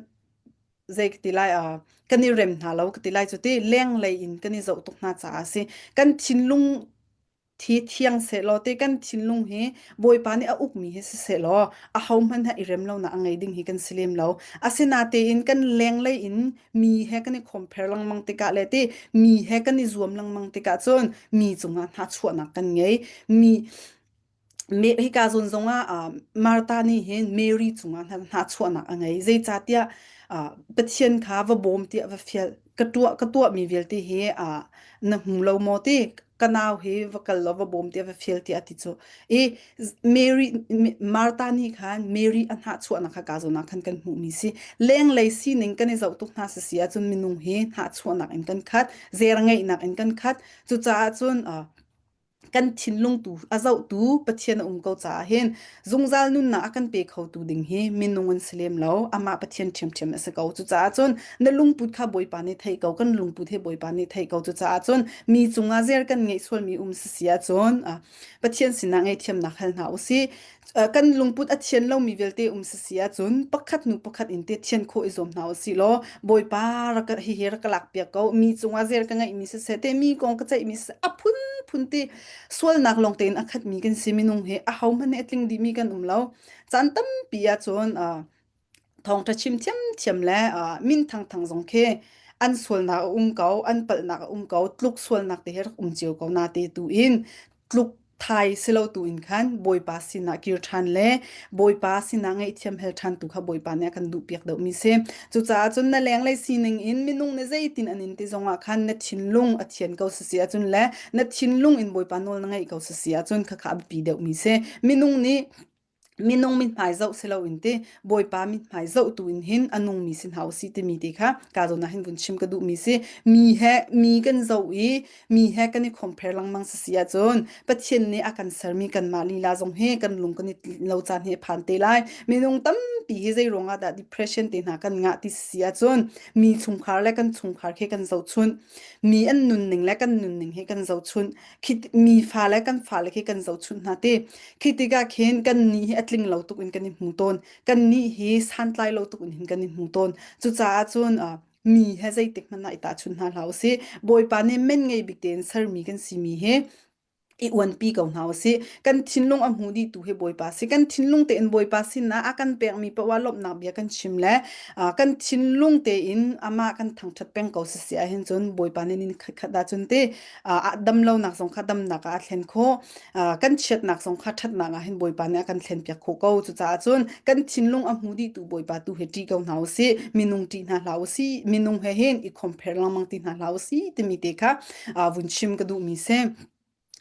[SPEAKER 11] zei ka ti lai kan i rem hna lo ka ti lai cu ti lenglei in kan i zoh tuk hna caah a si kan thinlung thi thiang sehlaw te kan thinlung hi Bawipa nih a ukmi hi si sehlaw ahohmanh he i rem lonak a ngei ding hi kan si lem lo. Asinatein kan lenglei in mi he kan i compare lengmang tikah le ti mi he kan i zuam lengmang tikah cun mi cungah hnachuahnak kan ngei. Mi me hika zawn zongah uh, Martha nih hin Mary cungah hnachuahnak a ngei. Zeicahtiah uh, Pathian kha va bawm tiah va fial ka tuah ka tuahmi vialte hi uh, na hmu lo maw ti ka nau hi va kal law va bawm tiah va fial tiah a ti cu i Mary Martha nih khan Mary a hnahchuahnak kha ka zawn ah khan kan hmuhmi si lenglei sining kan i zoh tuk hna si si ahcun minung hi hnahchuahnak in kan khat zer ngeihnak in kan khat cucaah cun uh, kan thinlung tu a zohtu Pathian a um ko caah hin zungzal nunnak a kan pe khotu ding hi minung an si lem lo amah Pathian ṭhiamṭhiam a si ko cucaah cun na lungput kha Bawipa nih thei ko kan lungput hi Bawipa nih thei ko cucaah cun mi cungah zer kan ngeih sualmi um si si ahcun Pathian sinah ngaihthiamnak hal hna usih kan lungput a thian lomi vialte um si si ahcun pakhat hnu pakhat in te thian khawh i zuam hna usih law Bawipa rak hihi rak ka lak piak ko mi cungah zer ka ngeihmi siseh te mi kong ka ceihmi siseh a phunphun te sualnak lawng tein a khatmi kan si minung hi ahohmanh nih a tling dihmi kan um lo caan tampi ahcun thawngṭha chim thiamthiam le min thangthang zong khi an sualnak a um ko an palhnak a um ko tluk sualnak te hi rak um cio ko na te tu in tluk thai si lo tu in khan Bawipa sinah kir ṭhan le Bawipa sinah ngaihthiam hel ṭhan tu kha Bawipa nih a kan duhpiak deuhmi si. Cucaah cun na lenglei sining in minung nih zeitin an in ti zongah khan na thinlung a thian ko si si ahcun le na thinlung in Bawipa nawl na ngaih ko si si ahcun khakha a biapi deuhmi si. Minung nih minung mithmai zoh si loin ti Bawipa mithmai zoh tu in hin a nungmi si hna usih timi ti kha ka zawn ah hin vun chim ka duhmi si mi he mi kan zoh i mi he kan i compare lengmang si si ahcun Pathian nih a kan sermi kanmah lila zong hi kan lung kan i lo caan hi a phan te lai minung tampi hi zei ruangah dah depression te hna kan ngah ti si ahcun mi chungkhar le kan chungkhar khi kan zohchunh mi an nunning le kan nunning hi kan zohchunh khi mi fale kan fale khi kan zohchunh hna ti khi tikah khin kan nih hi a tling lo tuk in kan i hmu tawn kan nih hi santlai lo tuk in hin kan i hmu tawn cucaah cun mi he zeitik hmanh ah i tahchun hna hlah usih bawipa nih men ngei bik tein sermi kan simi hi. I uanpi ko hna usih. Kan thinlung a hmu dihtu hi Bawipa si. Kan thinlung tein Bawipa sinah a kan pekmi paoh ah lawmhnak bia kan chim le kan thinlung tein amah kan thangṭhat peng ko sisi ahhin cun Bawipa nih ni khatkhat ahcun te damlonak zong kha damnak ah a thlen khawh. Kan chiatnak zong kha ṭhatnak ah hin Bawipa nih a kan thlenpiak khawh ko. Cucaah cun kan thinlung a hmu dihtu Bawipa tu hi ṭih ko hna usih. Minung ṭih hna hlah usih. Minung he hin i compare lengmang ti hna hlah usih timi te kha vun chim ka duhmi si.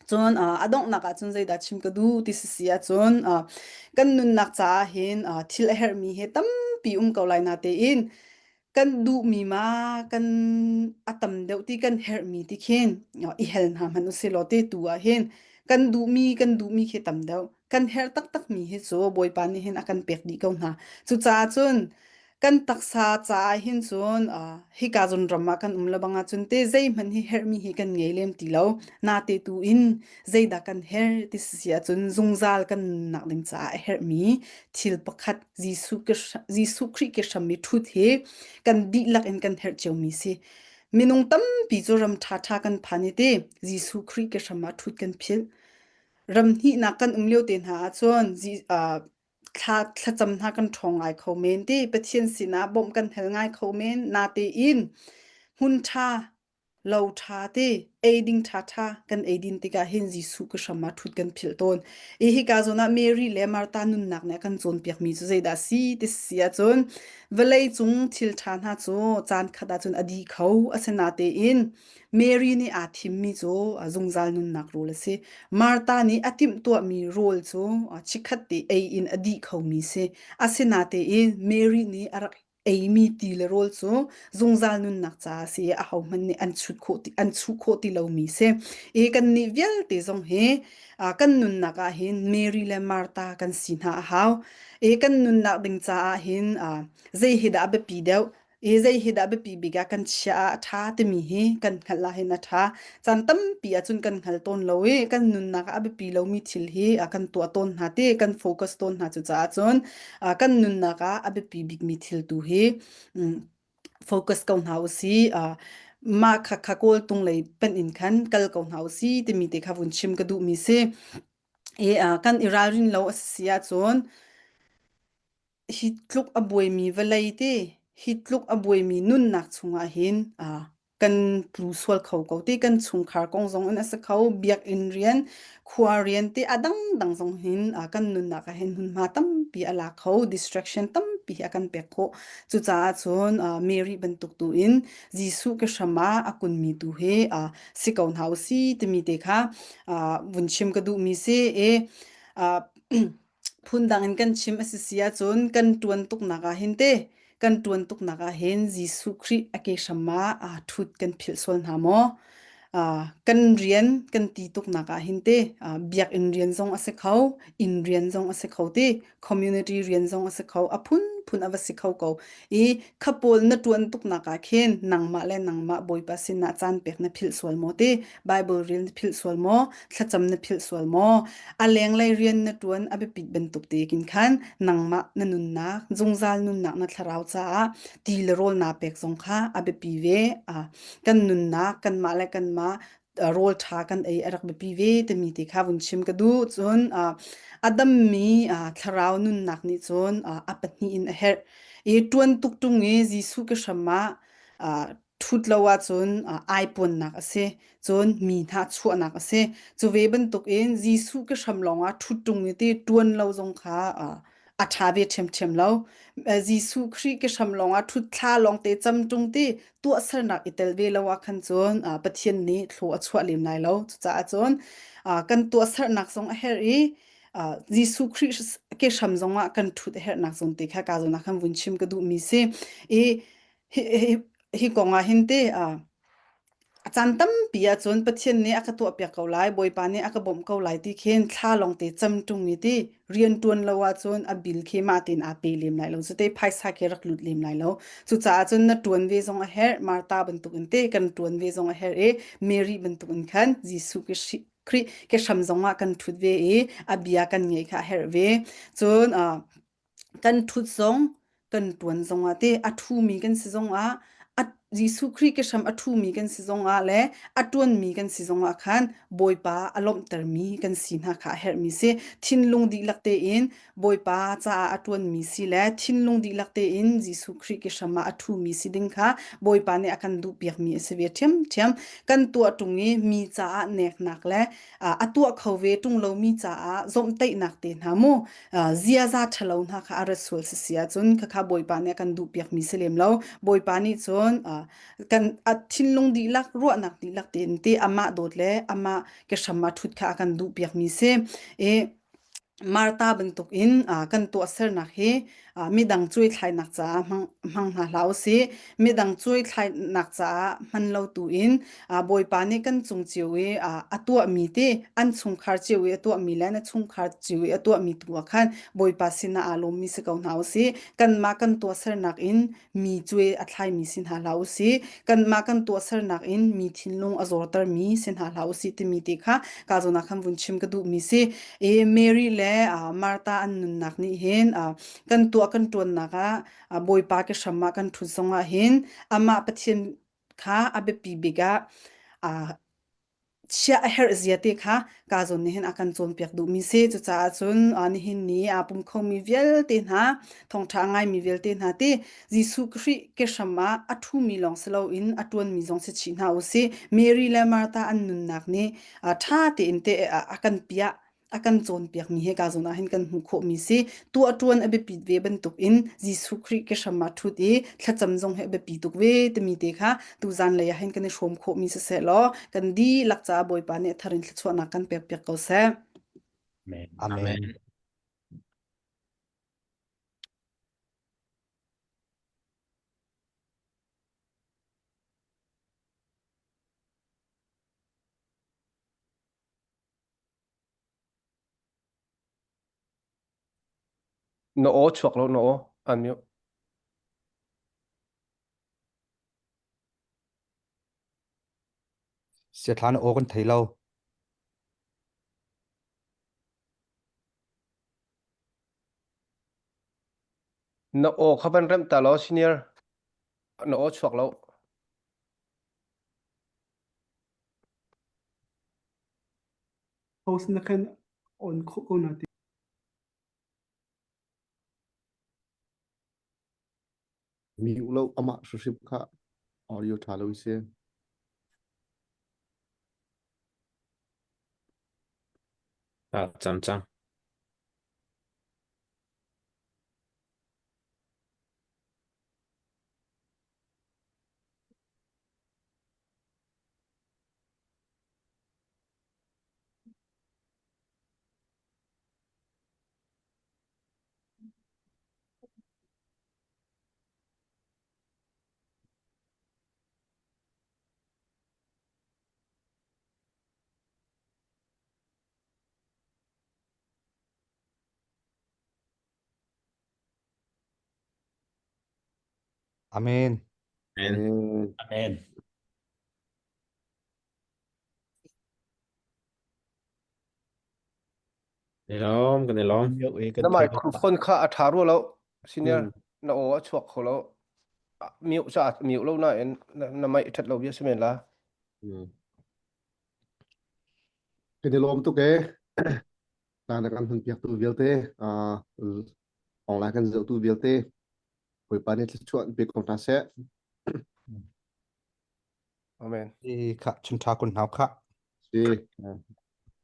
[SPEAKER 11] Cun a donghnak ah cun zeidah chim ka duh ti si ahcun kan nunnak caah hin thil a herhmi hi tampi um ko lai natein kan duhmi ma kan a tam deuh ti kan herhmi ti khin i hel hna hmanh usih law te tu ah hin kan duhmi kan duhmi khi tam deuh kan herh taktakmi hi cu Bawipa nih hin a kan pek dih ko hna. Cucaah cun kan taksa caah hin cun hika zun ram ah kan um lebang ahcun te zeihmanh hi herhmi hi kan ngei lem ti lo. Nate tu in zeidah kan herh ti si ahcun zungzal kan nunnak ding caah a herhmi thil pakhat Jesuh Jesuh Khrih ke hram i ṭhut hi kan dihlak in kan herh ciomi si. Minung tampi cu ram ṭhaṭha kan phan i ti Jesuh Khrih ke hram ah ṭhut kan philh. Ram hnihnak kan um lio te hna ahcun thla thlacam hna kan ṭhawng ngai kho men ti Pathian sinah bawmh kan hal ngai kho men natein hmun ṭha lo ṭha te eiding ṭhaṭha kan eidin tikah hin Jesuh ka hram ah ṭhut kan philh tawn. I hika zawn ah Mary le Martha nunnak nih a kan cawnpiakmi cu zeidah a si ti si ahcun vawlei cung thil ṭha hna cu caan khat ahcun a dih kho asinatein Mary nih aa thimmi cu zungzal nunnak rawl a si. Martha nih a timhtuahmi rawl cu chikkhat te ei in a dih khomi si. Asinatein Mary nih a rak eimi ti le rawl cu zungzal nunnak caah a si i ahohmanh nih an chut khawh ti, an chuh khawh ti lomi si. I kannih vialte zong hi kan nunnak ah hin Mary le Martha kan si hna a hau. I kan nunnak ding caah hin zei hi dah a biapi deuh? I zei hi dah biapi bik ah kan chiah ah a ṭha timi hi kan hngalh ah hin a ṭha. Caan tampi ahcun kan hngal tawn lo i kan nunnak ah a biapi lomi thil hi kan tuah tawn hna ti kan focus tawn hna cucaah cun kan nunnak ah a biapi bikmi thil tu hi focus ko hna usih. Mah kha kha kawltung lei panh in khan kal ko hna usih timi te kha vun chim ka duhmi si. I kan i ralrin lo a si ahcun hi tluk a buaimi vawlei te hi tluk a buaimi nunnak chungah hin kan tlu sual kho ko ti kan chungkhar kong zong in a si kho biakinn rian khua rian te a dangdang zong hin kan nunnak ah hin hmunhma tampi a la kho distraction tampi a kan pek khawh cucaah cun Mary bantuk tu in Jesuh ke hram ah a kunmi tu hi si ko hna usih timi te kha vun chim ka duhmi si i Phundang in kan chim a si si ahcun kan ṭuan tuknak ah hin te kan ṭuan tuknak ah hin Jesuh Khrih a ke hram ah aa ṭhut kan philh sual hna maw? Uh, kan rian kan ti tuknak ah hin te uh, biakinn rian zong a si kho, inn rian zong a si kho ti, community rian zong a si kho, a phunphun a va si kho ko. I kha pawl na ṭuan tuknak ah khin nangmah le nangmah Bawipa sinah caan pek na philh sual maw ti, Bible rel na philh sual maw, thlacam na philh sual maw? A lenglei rian na ṭuan a biapit bantuk te kin khan nangmah na nunnak, zungzal nunnak na thlarau caah ti le rawl naa pek zong kha a biapi ve. Kan nunnak, kanmah le kanmah rawl ṭha kan ei a rak biapi ve timi ti kha vun chim ka duh. Cun a dammi thlarau nunnak nih cun a pahnih in a herh. I ṭuan tuk ṭung i Jesuh ke hram ah ṭhut lo ahcun aipuannak a si, cun mi hna chuahnak a si. Cu ve bantukin Jesuh ke hram lawngah ṭhut ṭung i ti ṭuan lo zong kha a ṭha ve ṭhiamṭhiam lo. Jesuh Khrih ke hram lawngah ṭhut thla lawngte cam ṭung ti tuahsernak i tel ve lo ah khan cun Pathian nih thlaw a chuah lem lai lo. Cucaah cun kan tuahsernak zong a herh i Jesuh Khrih ke hram zongah kan ṭhut a herhnak zawn te kha ka zawn ah khan vun chim ka duhmi si. I hi, hi, hi kong ah hin te a caan tampi ahcun Pathian nih a ka tuahpiak ko lai, Bawipa nih a ka bawmh ko lai ti khin thla lawngte cam ṭung i ti rian ṭuan lo ahcun a bil khi mah tein aa pe lem lai lo. Cute phaisa khi rak lut lem lai lo. Cucaah cun na ṭuan ve zong a herh, Martha bantuk in te kan ṭuan ve zong a herh i Mary bantuk in khan Jesuh Khrih ke hram zong ah kan ṭhut ve i a bia kan ngaih kha a herh ve. Cun kan ṭhut zong kan ṭuan zongah te a ṭhumi kan si zongah a. Jesuh Khrih ke hram a ṭhumi kan si zongah le a ṭuanmi kan si zongah khan Bawipa a lawmhtermi kan si hna kha a herhmi si. Thinlung dihlak tein Bawipa caah a ṭuanmi si le thinlung dihlak tein Jesuh Khrih ke hram ah a ṭhumi si ding kha Bawipa nih a kan duhpiakmi a si ve ṭhiamṭhiam. Kan tuah ṭung i mi caah neknak le a tuah kho ve ṭung lomi caah zawmhtaihnak te hna mu ziaza ṭhalo hna kha a rat sual si si ahcun khakha Bawipa nih a kan duhpiakmi si lem lo. Bawipa nih cun kan a thinlung dihlak ruahnak dihlak tein te amah dawt le amah ke hram ah ṭhut kha a kan duhpiakmi si. I Martha bantukin kan tuahsernak hi midang cuaithlainak caah hmang, hmang hna hlah usih. Midang cuaithlainak caah hman lo tu in Bawipa nih kan cung cio i a tuahmi ti an chungkhar cio i a tuahmi le na chungkhar cio i a tuahmi tu ah khan Bawipa sinah aa lawmmi si ko hna usih. Kanmah kan tuahsernak in mi cuai a thlaimi si hna hlah usih. Kanmah kan tuahsernak in mi thinlung a zawrtermi si hna hlah usih timi te kha ka zawn ah khan vun chim ka duhmi si. I Mary le Martha an nunnak nih hin kan tuah kan ṭuannak ah Bawipa ke hram ah kan ṭhut zongah hin amah Pathian kha a biapi bik ah chiah a herh zia te kha ka zawn nih hin a kan cawnpiak duhmi si. Cucaah cun nihin ni aa pum khomi vialte hna, thawngṭha a ngaimi vialte hna ti Jesuh Khrih ke hram ah a ṭhumi lawng si loin a ṭuanmi zong si chih hna u sih. Mary le Martha an nunnak nih ṭha tein te a kan piah a kan cawnpiakmi he ka zawn ah hin kan hmuh khawhmi si. Tuah ṭuan a biapit ve bantuk in Jesuh Khrih ke hram ah ṭhut i thlacam zong hi a biapi tuk ve timi te kha tuzan lei ah hin kan i hrawm khawhmi siseh law kan dihlak caah Bawipa nih a thar in thluachuahnak kan pekpiak ko seh.
[SPEAKER 2] Amen.
[SPEAKER 4] Amen.
[SPEAKER 6] Na aw chuak lo na aw unmute.
[SPEAKER 1] Siathla na aw kan thei lo.
[SPEAKER 6] Na aw kha van remh ta law senior. Na aw chuak lo.
[SPEAKER 5] Host na khan on khawh ko na ti.
[SPEAKER 3] Mi lo amah hrimhrim kha audio ṭha lo si.
[SPEAKER 4] Ah, cam cang.
[SPEAKER 1] Amen.
[SPEAKER 4] Amen.
[SPEAKER 2] Amen.
[SPEAKER 4] Kan i lawm, kan i lawm.
[SPEAKER 6] Na microphone kha a ṭha rua lo. Senior, na aw a chuak kho lo. Mute ca mute lo nain na mic ṭhat lo bia si men la.
[SPEAKER 3] Kan i lawm tuk ee. Caan a kan hmanpiaktu vialte, online kan zohtu vialte, Bawipa nih thluachuah in pe ko hna seh.
[SPEAKER 6] Amen.
[SPEAKER 1] I kha chun ṭha kun hau kha.
[SPEAKER 3] Si.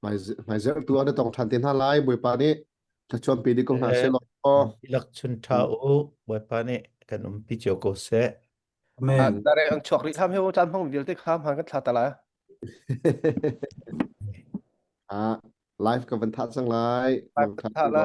[SPEAKER 3] Hmaizerh tu ah na tong ṭhan te hna lai. Bawipa nih thluachuah pe dih ko hna seh law.
[SPEAKER 12] Ilak chun ṭha u. Bawipa nih kan umpi cio ko seh.
[SPEAKER 7] Amen.
[SPEAKER 6] Dare ang chuak rih hlam he caan hmang vialte kha hmaan kan thla ta lai.
[SPEAKER 3] Ah, live ka van thah cang lai.
[SPEAKER 6] Live
[SPEAKER 3] Mang
[SPEAKER 6] kan thah la.